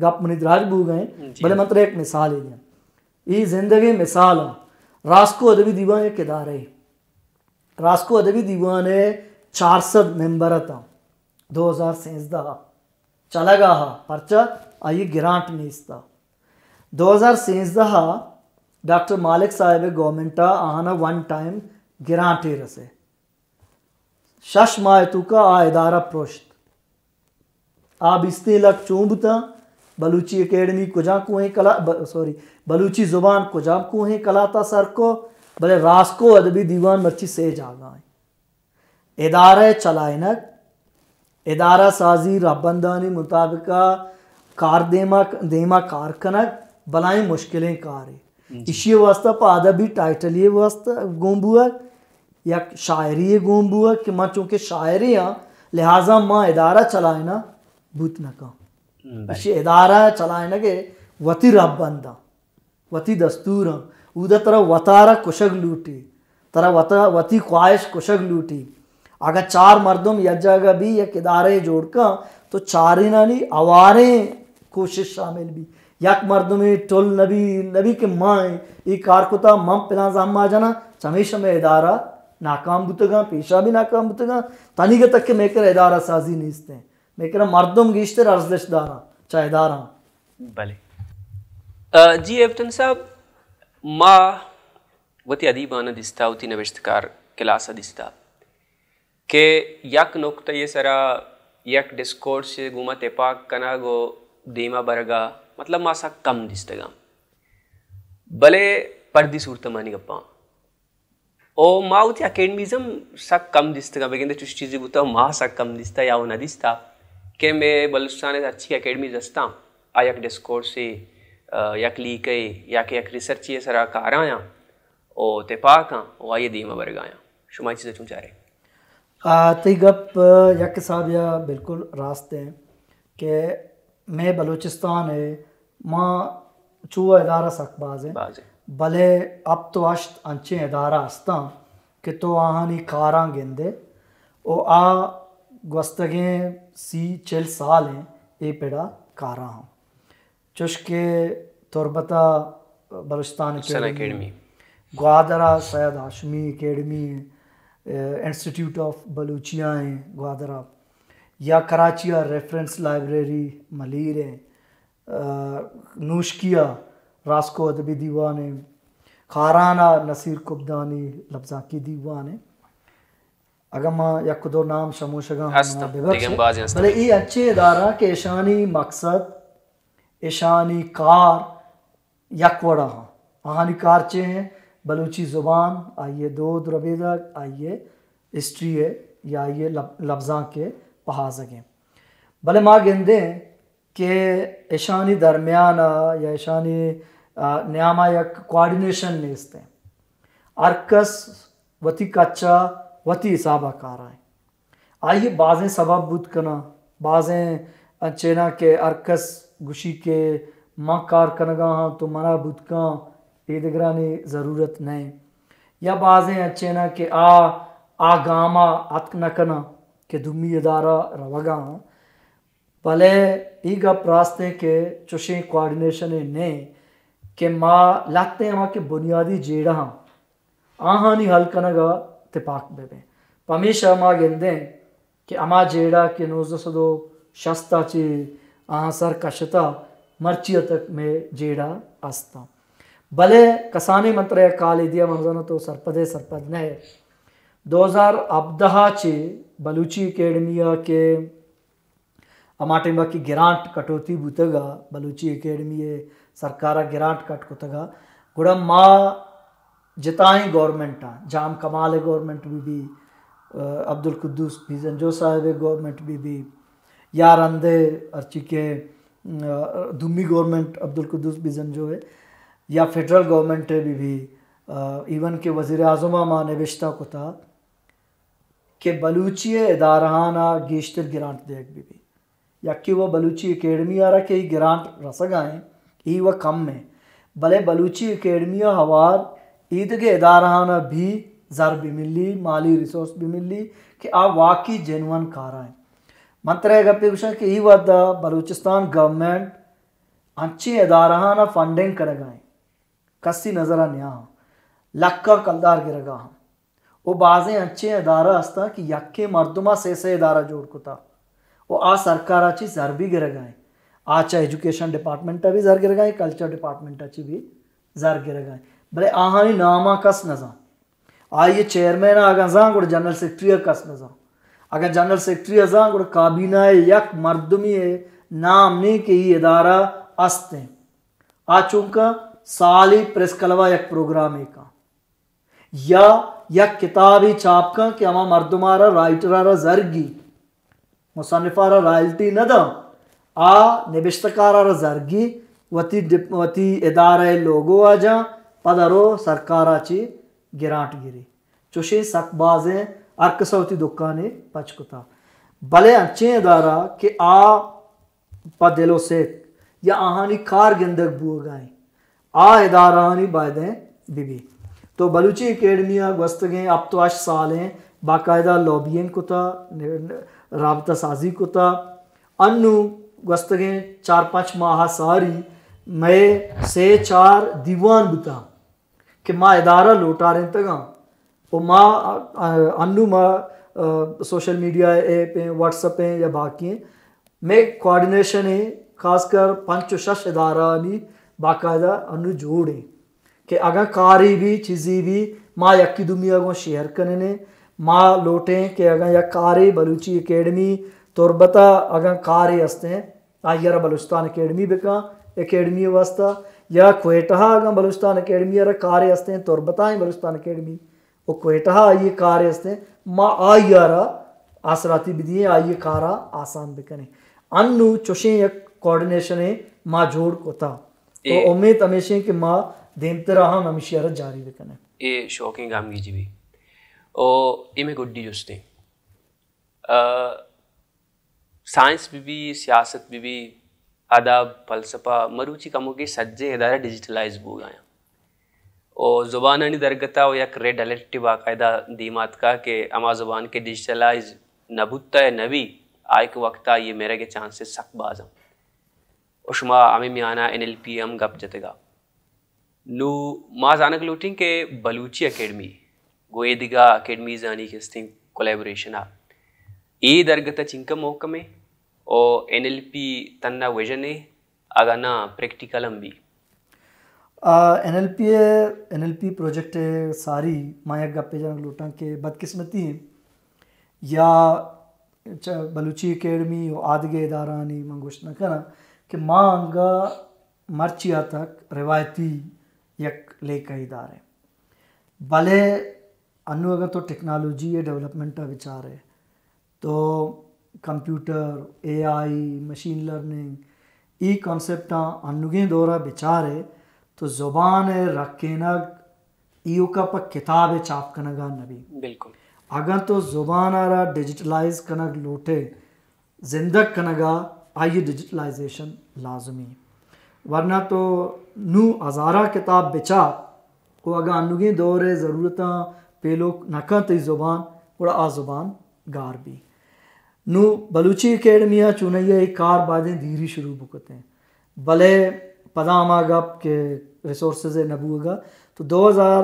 گپ منی دراج بوگ ہیں، جی۔ بلے من ترا یک مثالے دیاں۔ اے زندگیں مثال ہیں۔ راسکو ادبی دیوان یک ادارہ ہے۔ راسکو ادبی دیوان ء چار سد ممبر اتاں دو ہزار سیزدہ ء چلگا ء، پرچا آئی گرانٹ نیست ء۔ دو ہزار سیزدہ ء ڈاکٹر مالک صاحب ء گورنمنٹ ء آہانا ون ٹائم گرانٹے رسے۔ شش ماہ ء توکا آ ادارہ پرشت۔ آ بیستیں لک چون بوتاں؟ بلوچی اکیڈمی کجا کوہیں کلا-، ب-، سوری، بلوچی زبان کجا کوہیں کلاتا سر کو، بلے راسکو ادبی دیوان مرچی سے جاگہ ہیں۔ ادارہ چلائنگ، ادارہ سازی رہبندانی مطابقہ کار دیما، دیما کار کنگ بلائیں مشکلیں کارے۔ جی۔ ایشی واسطہ پہ ادبی ٹائٹلی واسطہ گون بوگ، یک شاعری گون بوگ کہ من چونکہ شاعرے آں، لہذا من ادارہ چلائنا بوت نہ کن۔ بلے۔ ایشی ادارہ چلائنگ وتی رہبنداں، وتی دستوراں، اودا ترا وتارا کشگ لوٹی، ترا وتا، وتی خواہش کشگ لوٹی۔ اگاں چار مردم یک جاگہ بی، یک ادارہ جوڑ کن، تو چارینانی اواریں کوشش شامل بی۔ یک مردمے ٹل نبی، نبی کہ ما اے کار کتا، من پلان زہما جناں، چمیشا مئے ادارہ ناکام بوتگاں، پیشا بھی ناکام بوتگاں۔ تنیگہ تک کہ مئے کرا ادارہ سازی نیست ہیں، مئے کرا مردم گیشتر ارزش داراں چہ ادارہ۔ بلے۔ آ، جی ایفتن صاحب، ما وتی ادیباں دیستا، وتی نبشتکار کلاس دیستا کہ یک نقطہ ء سرا یک ڈسکورس ء گوما تپاک کنگ و دیما برگا، مطلب، ما سک کم دیستگاں۔ بلے پردی صورت منی گپاں۔ او ما وتی اکیڈمیز ہم سک کم دیستگاں، بگندے چوش چیزی بوتا ما سک کم دیستا یا وہ نہ دیستا کہ مئے بلوچستان ہرچی اکیڈمیز ہستاں، آ یک ڈسکورسے، آ، یک لیکے یا کہ یک ریسرچے سرا کارایاں او تپاکاں او آئی دیما برگایاں۔ شما چیز چون چارے؟ آ، تئی گپ، آ، یک حسابیا بالکل راست ہیں کہ مئے بلوچستان ہے، ما چو ادارہ سک باز ہیں، باز ہیں۔ بلے ہپت و ہشت انچیں ادارہ ہستاں کہ تو آہانی کاراں گندے و آ گوستگیں سی چل سال ہیں اے پڑا کاراں ہم۔ چوش کہ تربت ء بلوچستان بلوچستان اکیڈمی، اکیڈمی۔ گوادر ء سید ہاشمی اکیڈمی، انسٹیٹیوٹ آف بلوچیا ہیں گوادر ء، یا کراچی ء ریفرنس لائبریری ملیر ہیں، نوشکی ء راسکو ادبی دیوان ہیں، خاران ء نصیر کبدانی لبزانکی دیوان ہیں۔ اگاں ما یک دو نام شموشگاں ہست، ببخش، دگہ بازیں ہست۔ بلے اے انچیں ادارہ کہ اشانی مقصد، اشانی کار یک وڑا ہاں۔ آہانی کار چے ہیں؟ بلوچی زبان، آئیے دود ربیدگ، آئیے ہسٹری ہے یا آئیے لب-، لبزانک کے پہازگیں۔ بلے ما گندیں کہ اشانی درمیان ء یا اشانی، آ، نیام ء یک کوآرڈینیشن نیست ہیں۔ ہر کس وتی کچ ء وتی حساب ء کار ء۔ آئی ء بازیں سبب بوت کناں، بازیں انچیناں کہ ہر کس گوشی کہ من کار کنگا ہاں تو منا بوت کن، اے دگرانی ضرورت نہ۔ یا بازیں انچیناں کہ آ، آ گام ء اتک نہ کناں کہ دومی ادارہ روگا ہاں۔ بلے اے گپ راست ایں کہ چوشیں کوآرڈینیشنے نیں کہ ما لہتیں ہما کہ بنیادی جیڑہ آں، آہانی حل کنگ ء تپاک بہ بیں۔ پمیشا ما گندیں کہ ہما جیڑہ کہ نوزدہ سد و شست ء چہ آہاں سر کشتہ، مرچی ء تک مئے جیڑہ است آں۔ بلے کسانیں من ترا یک حالے دیاں، من زاناں تو سرپد ئے، سرپد نہ ئے۔ دو ہزار ہبدہ ء چہ بلوچی اکیڈمی ء کہ ہما ٹائم ء کہ گرانٹ کٹوتی بوتگ ء، بلوچی اکیڈمی ء سرکار ء گرانٹ کٹ کتگ ء، گڑا ما جتائیں گورنمنٹ ء، جام کمال ء گورنمنٹ بہ بی، ء، عبدالقدوس بیزنجو صاحب ء گورنمنٹ بہ بی، یا رند ء ہرچی کہ، ء، دومی گورنمنٹ عبدالقدوس بیزنجو ء یا فیڈرل گورنمنٹ ء بہ بی، ء، ایون کہ وزیر اعظم ء ما نبشتہ کتا، کہ بلوچی ء ادارہانا گیشتر گرانٹ دیگ بہ بی۔ یکے و بلوچی اکیڈمی آرا کہ ای گرانٹ رسگا ہیں، ای و کم ہیں، بلے بلوچی اکیڈمی ء ہوار ایدگہ ادارہانا بھی زر بہ ملی، مالی ریسورس بہ ملی کہ آ واقعی جینوئن کارا ہیں۔ من ترا اے گپے گوشاں کہ ای وھدا بلوچستان گورنمنٹ انچیں ادارہانا فنڈنگ کنگا ہیں، کسی نظرا نیاہاں، لکاں کلدار گرگا ہاں۔ و بازیں انچیں ادارہ ہستاں کہ یکیں مردما سے سے ادارہ جوڑ کتا و آ سرکارا چی زر بھی گرگا ہیں۔ آ چا ایجوکیشن ڈپارٹمنٹا بھی زر گرگا ہیں، کلچر ڈپارٹمنٹا چی بھی زر گرگا ہیں۔ بلے آہانی ناما کس نزان۔ آئی چیئرمین اگاں زان گڑا جنرل سیکرٹری کس نزان۔ اگاں جنرل سیکرٹری زان گڑا کابینہ یک مردمی نام نہیں کہ ای ادارہ است ہیں۔ آ چونکا سالی پریس کلبا یک پروگرامے کن۔ یا یک کتابے چاپ کن کہ ہما مردمارا، رائٹرارا زرگی، مصنفارا رائلٹی نہ داں، آ نبشتکارارا زرگی، وتی ڈپ-، وتی ادارہ لوگو آ جاں، پدا رو سرکارا چی گرانٹ گری۔ چوشیں سک بازیں ہر کسا وتی دکانے پچ کتا۔ بلے انچیں ادارہ کہ آ پہ دل و سیت یا آہانی کار گندگ بوگا ایں، آ ادارہانی بایدیں بہ بی۔ تو بلوچی اکیڈمی ء گوستگیں ہپت و ہشت سالیں باقاعدہ لابینگ کتا، رابطہ سازی کتا۔ انو گوستگیں چار پنچ ماہ ساری مئے سے چار دیوان بوتا۔ کہ ما ادارہ لوٹارینتگاں و ما، آ، انو ما، آ، سوشل میڈیا ایپ ہیں، واٹس ایپ ہیں یا باقی ہیں، مئے کوآرڈینیشن ہیں، خاص کر پنچ و شش ادارہانی باقاعدہ انو جوڑ ہیں کہ اگاں کاری بھی، چیزی بھی، ما یکی دومی اگوں شیئر کننے۔ ما لوٹیں کہ اگاں یک کاری بلوچی اکیڈمی تربتا اگاں کاری ہستیں، آئی ء را بلوچستان اکیڈمی بکن، اکیڈمی ء واسطہ، یا کوئٹہ ء اگاں بلوچستان اکیڈمی ء را کارے ہستیں، تربت ء بلوچستان اکیڈمی کوئٹہ آئی کار است، ما آئی را آسراتی بدییں، آئی کارا آسان بکنیں۔ انو چوشیں یک کوآرڈینیشن ما جوڑ کتا، تو اے امید ہمیشیں کہ ما دیمترا ہم ہمیشی را جاری بکنیں۔ اے شوقیں گامگیجی بی۔ او اے میں گڈی جستیں۔ آ، سائنس بہ بی، سیاست بہ بی، ادب، فلسفہ، مروچی کموکے سجیں ادارہ ڈیجیٹلائز بوگایاں۔ او زبانانی درگتا و یک ریڈ الرٹ باقاعدہ دیماتکا کہ ہما زبان کہ ڈیجیٹلائز نہ بوتا یا نہ بی، آئیک وقتا یہ میرے کے چانسز سک بازاں۔ و شما ہمے میانا این ایل پی ہم گپ جتگا۔ نو ما زانگ لوٹیں کہ بلوچی اکیڈمی گوں اے دگہ اکیڈمیزانی کہ استیں کولیبوریشن ء اے درگت ء چنکا محکم ء او این ایل پی تنا ویژن ء اگاں نہ پریکٹیکل ہم بی۔ آ، این ایل پی ء، این ایل پی پروجیکٹ ء ساری ما یک گپے جنگ لوٹاں کہ بدقسمتی یا چہ بلوچی اکیڈمی و آدگہ ادارہانی من گوشت نہ کناں کہ ما انگا مرچی آ تک روایتی یک لیکہ ادارے، بلے انو اگر تو ٹیکنالوجی ء ڈیولپمنٹ ء بچارے تو کمپیوٹر، اے آئی، مشین لرننگ، ای کانسیپٹاں انوگیں دور ء بچارے تو زبان ء رکینگ ایوکا پہ کتاب ء چاپ کنگا نبی۔ بالکل۔ اگاں تو زبان ء را ڈیجیٹلائز کنگ لوٹے، زندگ کنگا آئی ڈیجیٹلائزیشن لازمی۔ ورنہ تو نو ہزارہ کتاب بچار و اگاں انوگیں دور ء ضرورتاں پیلوک نہ کن تئی زبان، گڑا آ زبان گار بی۔ نو بلوچی اکیڈمی ء چونائی ء اے کار بائدیں دیری شروع بکتیں، بلے پدا ہما گپ کہ ریسورسز ء نہ بوگا تو دو ہزار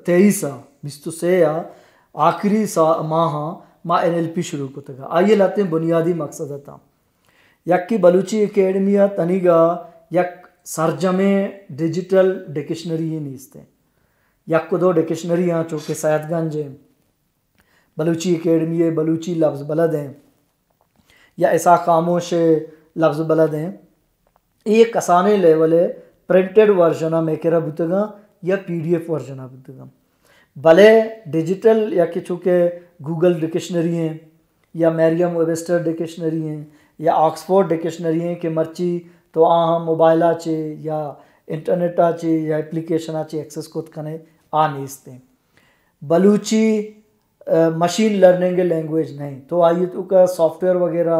تئیس ء، بیست و سے ء آخری سا-، ماہاں ما این ایل پی شروع کتگ۔ آئی ء لہتیں بنیادی مقصد اتاں۔ یکے بلوچی اکیڈمی ء تنیگا یک سرجمیں ڈیجیٹل ڈکشنری یے نیست انت۔ یک و دو ڈکشنری آں چو کہ سید گنج ء بلوچی اکیڈمی ء بلوچی لبز بلد ء یا اسحاق خاموش ء لبز بلد ء، اے کسانیں لیول ء پرنٹڈ ورژن ء مئے کرا بوتگاں یا پی ڈی ایف ورژن ء بوتگاں۔ بلے ڈیجیٹل یا کہ چونکہ گوگل ڈکشنری ہیں یا میریم ویبسٹر ڈکشنری ہیں یا آکسفورڈ ڈکشنری ہیں کہ مرچی تو آ ہم موبائل ء چے یا انٹرنیٹ ء چے یا اپلیکیشن ء چے ایکسس کت کنے، آ نیست ہیں۔ بلوچی، ء، مشین لرننگ لینگویج نہیں، تو آئی توکا سافٹ ویئر وغیرہ،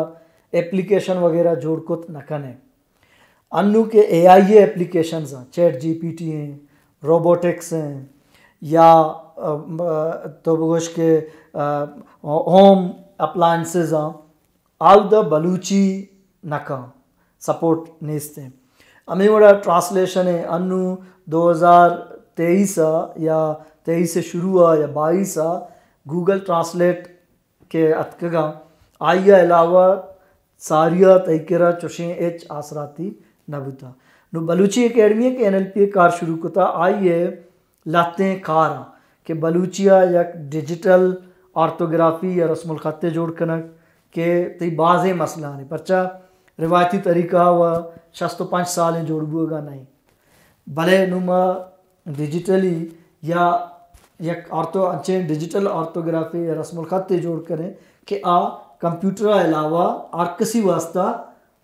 اپلیکیشن وغیرہ جوڑ کت نہ کنے۔ انو کہ اے آئی اے اپلیکیشنز ہیں، چیٹ جی پی ٹی ہیں، روبوٹکس ہیں، یا، ء، م-، تو بگوش کہ، ء، ہوم اپلائنسز ہیں، آودا بلوچی نہ کن، سپورٹ نیست ہیں۔ ہمیں وڑا ٹرانسلیشن ہے، انو دو ہزار تئیس ء یا تئیس ء شروع ء یا بائیس ء گوگل ٹرانسلیٹ کہ اتکگا، آئی ء علاوہ ساری ء تئی کرا چوشیں ہچ آسراتی نہ بوتا۔ نو بلوچی اکیڈمی کہ این ایل پی کار شروع کتا، آئی ء لہتیں کاراں کہ بلوچی ء یک ڈیجیٹل آرتوگرافی یا رسم الخطے جوڑ کنگ کہ تئی بازیں مسئلہ آنی، پرچا روایتی طریقہ و شست و پنچ سالیں جوڑ بوگا نہیں، بلے نوں ما ڈیجیٹلی یا یک آرتو، انچیں ڈیجیٹل آرتوگرافی یا رسم الخطے جوڑ کریں کہ آ کمپیوٹر ء علاوہ ہر کسی واسطہ،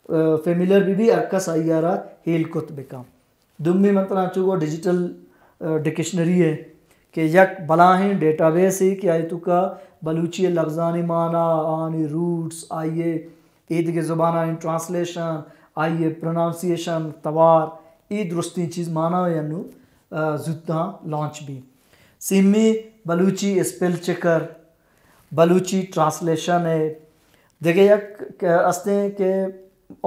ء، فیملیئر بہ بی، ہر کس آئی ء را ہیل کت بکن۔ دومی من ترا انچو گو ڈیجیٹل، ء، ڈکشنری ہے کہ یک بلاہیں ڈیٹا بیس ہے کہ آئی توکا بلوچی لفظانی معنی، آنی روٹس، آئی ایدگہ زبانانی ٹرانسلیشن، آئی پرونانسیشن، توار، اے درستیں چیز معنی انو، ء، زوتاں لانچ بی۔ سیمی Balochi spell checker, Balochi translation ہے۔ دگہ یک ک-، استیں کہ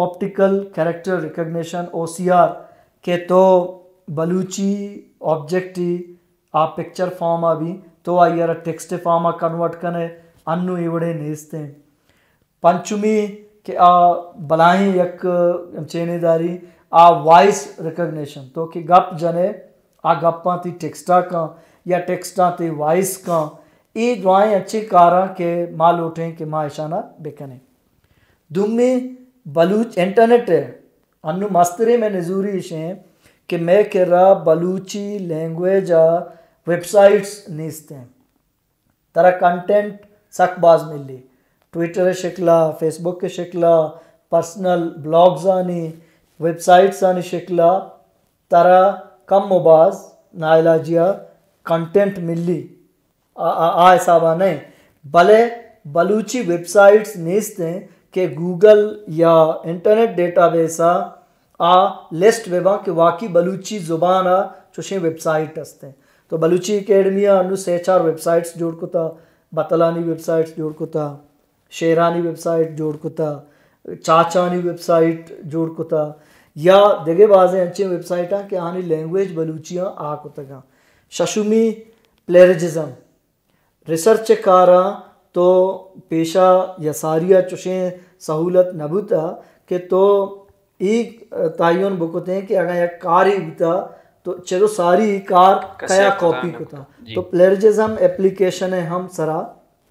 optical character recognition, O C R, کہ تو بلوچی آبجیکٹ ہی آ پکچر فارم آ بی، تو آئی ء را ٹیکسٹ فارم آ کنورٹ کنے، انو اے وڑے نیست ہیں۔ پنچمی کہ آ بلاہیں یک چینے داری، آ وائس ریکگنیشن، تو کہ گپ جنے، آ گپاں تی ٹیکسٹا کن یا ٹیکسٹاں تی وائس کن، اے دوائیں اچھے کاراں کہ ما لوٹیں کہ ما اشانا بکنیں۔ دومی بلوچ انٹرنیٹ ہے، انو مستریں میں نزوری اشیں کہ مئے کرا بلوچی لینگویج ءِ ویب سائٹس نیست ایں۔ ترا کنٹینٹ سک باز ملی، ٹویٹر ءِ شکل ءَ، فیس بک ءِ شکل ءَ، پرسنل بلاگز آنی، ویب سائٹس آنی شکل ءَ ترا کم و باز ناعلاجی ءَ کنٹینٹ ملی۔ آ، آ، آ حساب ءَ نہ ایں، بلے بلوچی ویب سائٹس نیست ایں کہ گوگل یا انٹرنیٹ ڈیٹا بیس ءَ آ لسٹ بہ باں کہ واقعی بلوچی زبان ءَ چوشیں ویب سائٹ است ایں۔ تو بلوچی اکیڈمی ءَ انوں سے چار ویب سائٹس جوڑ کتا، بتلانی ویب سائٹس جوڑ کتا، شعرانی ویب سائٹ جوڑ کتا، چاچانی ویب سائٹ جوڑ کتا، یا دگہ بازیں انچیں ویب سائٹاں کہ آنی لینگویج بلوچی آں آ کتگاں۔ ششمی، پلیرجزم۔ ریسرچ ءِ کاراں تو پیشا یا ساری ءَ چوشیں سہولت نہ بوتا کہ تو ای تعین بکتیں کہ اگاں یک کارے بوتا تو چدو ساری ای کار کسے کیا کتا کاپی نہ کتا۔ کتا۔ جی۔ تو پلیرجزم اپلیکیشن ءِ ہم سرا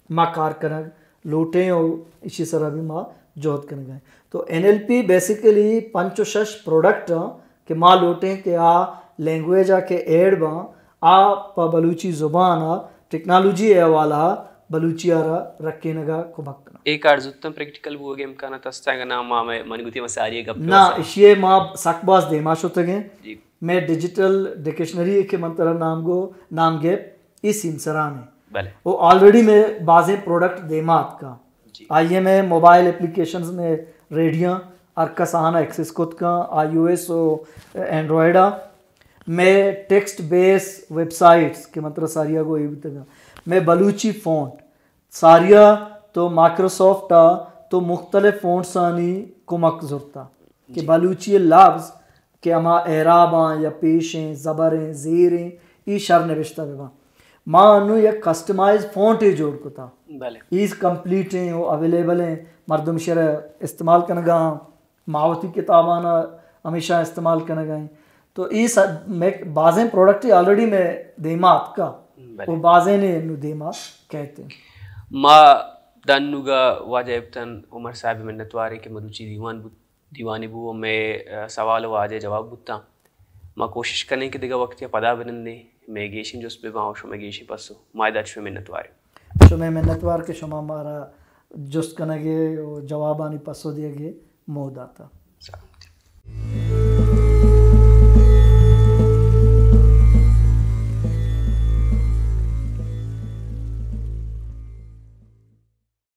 ما کار کنگ لوٹیں و ایشی سرا بھی ما جہد کنگا ایں۔ تو این ایل پی بیسیکلی پنچ و شش پروڈکٹ آں کہ ما لوٹیں کہ آ لینگویج ءَ کہ ایڈ باں، آ پہ بلوچی زبان ءَ ٹیکنالوجی ءِ حوالہ ءَ بلوچی ءَ را رکینگ ءَ کمک کناں۔ اے کار زوتاں پریکٹیکل بوگ ءِ امکانات است ایں؟ اگاں ناں، ما مئے من گوتی ما ساری ءَ گپ نہ، اشی ءَ ما سک باز دیما شتگیں۔ جی۔ مئے ڈیجیٹل ڈکشنری کہ من ترا نام گو، نام گیپ، ای سیمسران ایں۔ بلے۔ او آلریڈی مئے بازیں پروڈکٹ دیما اتکا۔ جی۔ آئی ءَ مئے موبائل اپلیکیشنز، مئے ریڈیاں، ہر کس آہاں ایکسس کت کن، آئی او ایس و اینڈرائڈ ءَ۔ مئے ٹیکسٹ بیس ویب سائٹس کہ من ترا ساری ءَ گو اے بوتگاں۔ مئے بلوچی فونٹ، ساری ءَ تو مائیکروسافٹ ءَ تو مختلف فونٹس آنی کمک زرتا کہ جی۔ بلوچی لفظ کہ ہما اعراباں یا پیشیں، زبریں، زیریں، ای شر نبشتہ بہ باں۔ ما انوں یک کسٹمائز فونٹے جوڑ کتا۔ بلے۔ ای کمپلیٹ ایں و اویلیبل ایں، مردم شر استعمال کنگا آں، ما وتی کتاباں ہمیشہ استعمال کنگا ایں۔ تو ای س-، مئے بازیں پروڈکٹ آلریڈی مئے دیما اتکا۔ بلے۔ و بازیں نے انوں دیما کہتے۔ ما دنوگا واجہ ابتن عمر صاحب منتواریں کہ مروچی دیوان بوت۔ دیوانے بو و مئے، ء، سوال و واجہ جواب بوتاں۔ ما کوشش کنیں کہ دگہ وقتے ء پدا بنندیں، مئے گیشیں جست بہ باں و شمئے گیشیں پسو۔ ما ادا چہ شمئے منتواریں۔ شمئے منتوار کہ شما مارا جست کنگ ء و جوابانی پسو دیگ ء موہ داتا۔ سلام۔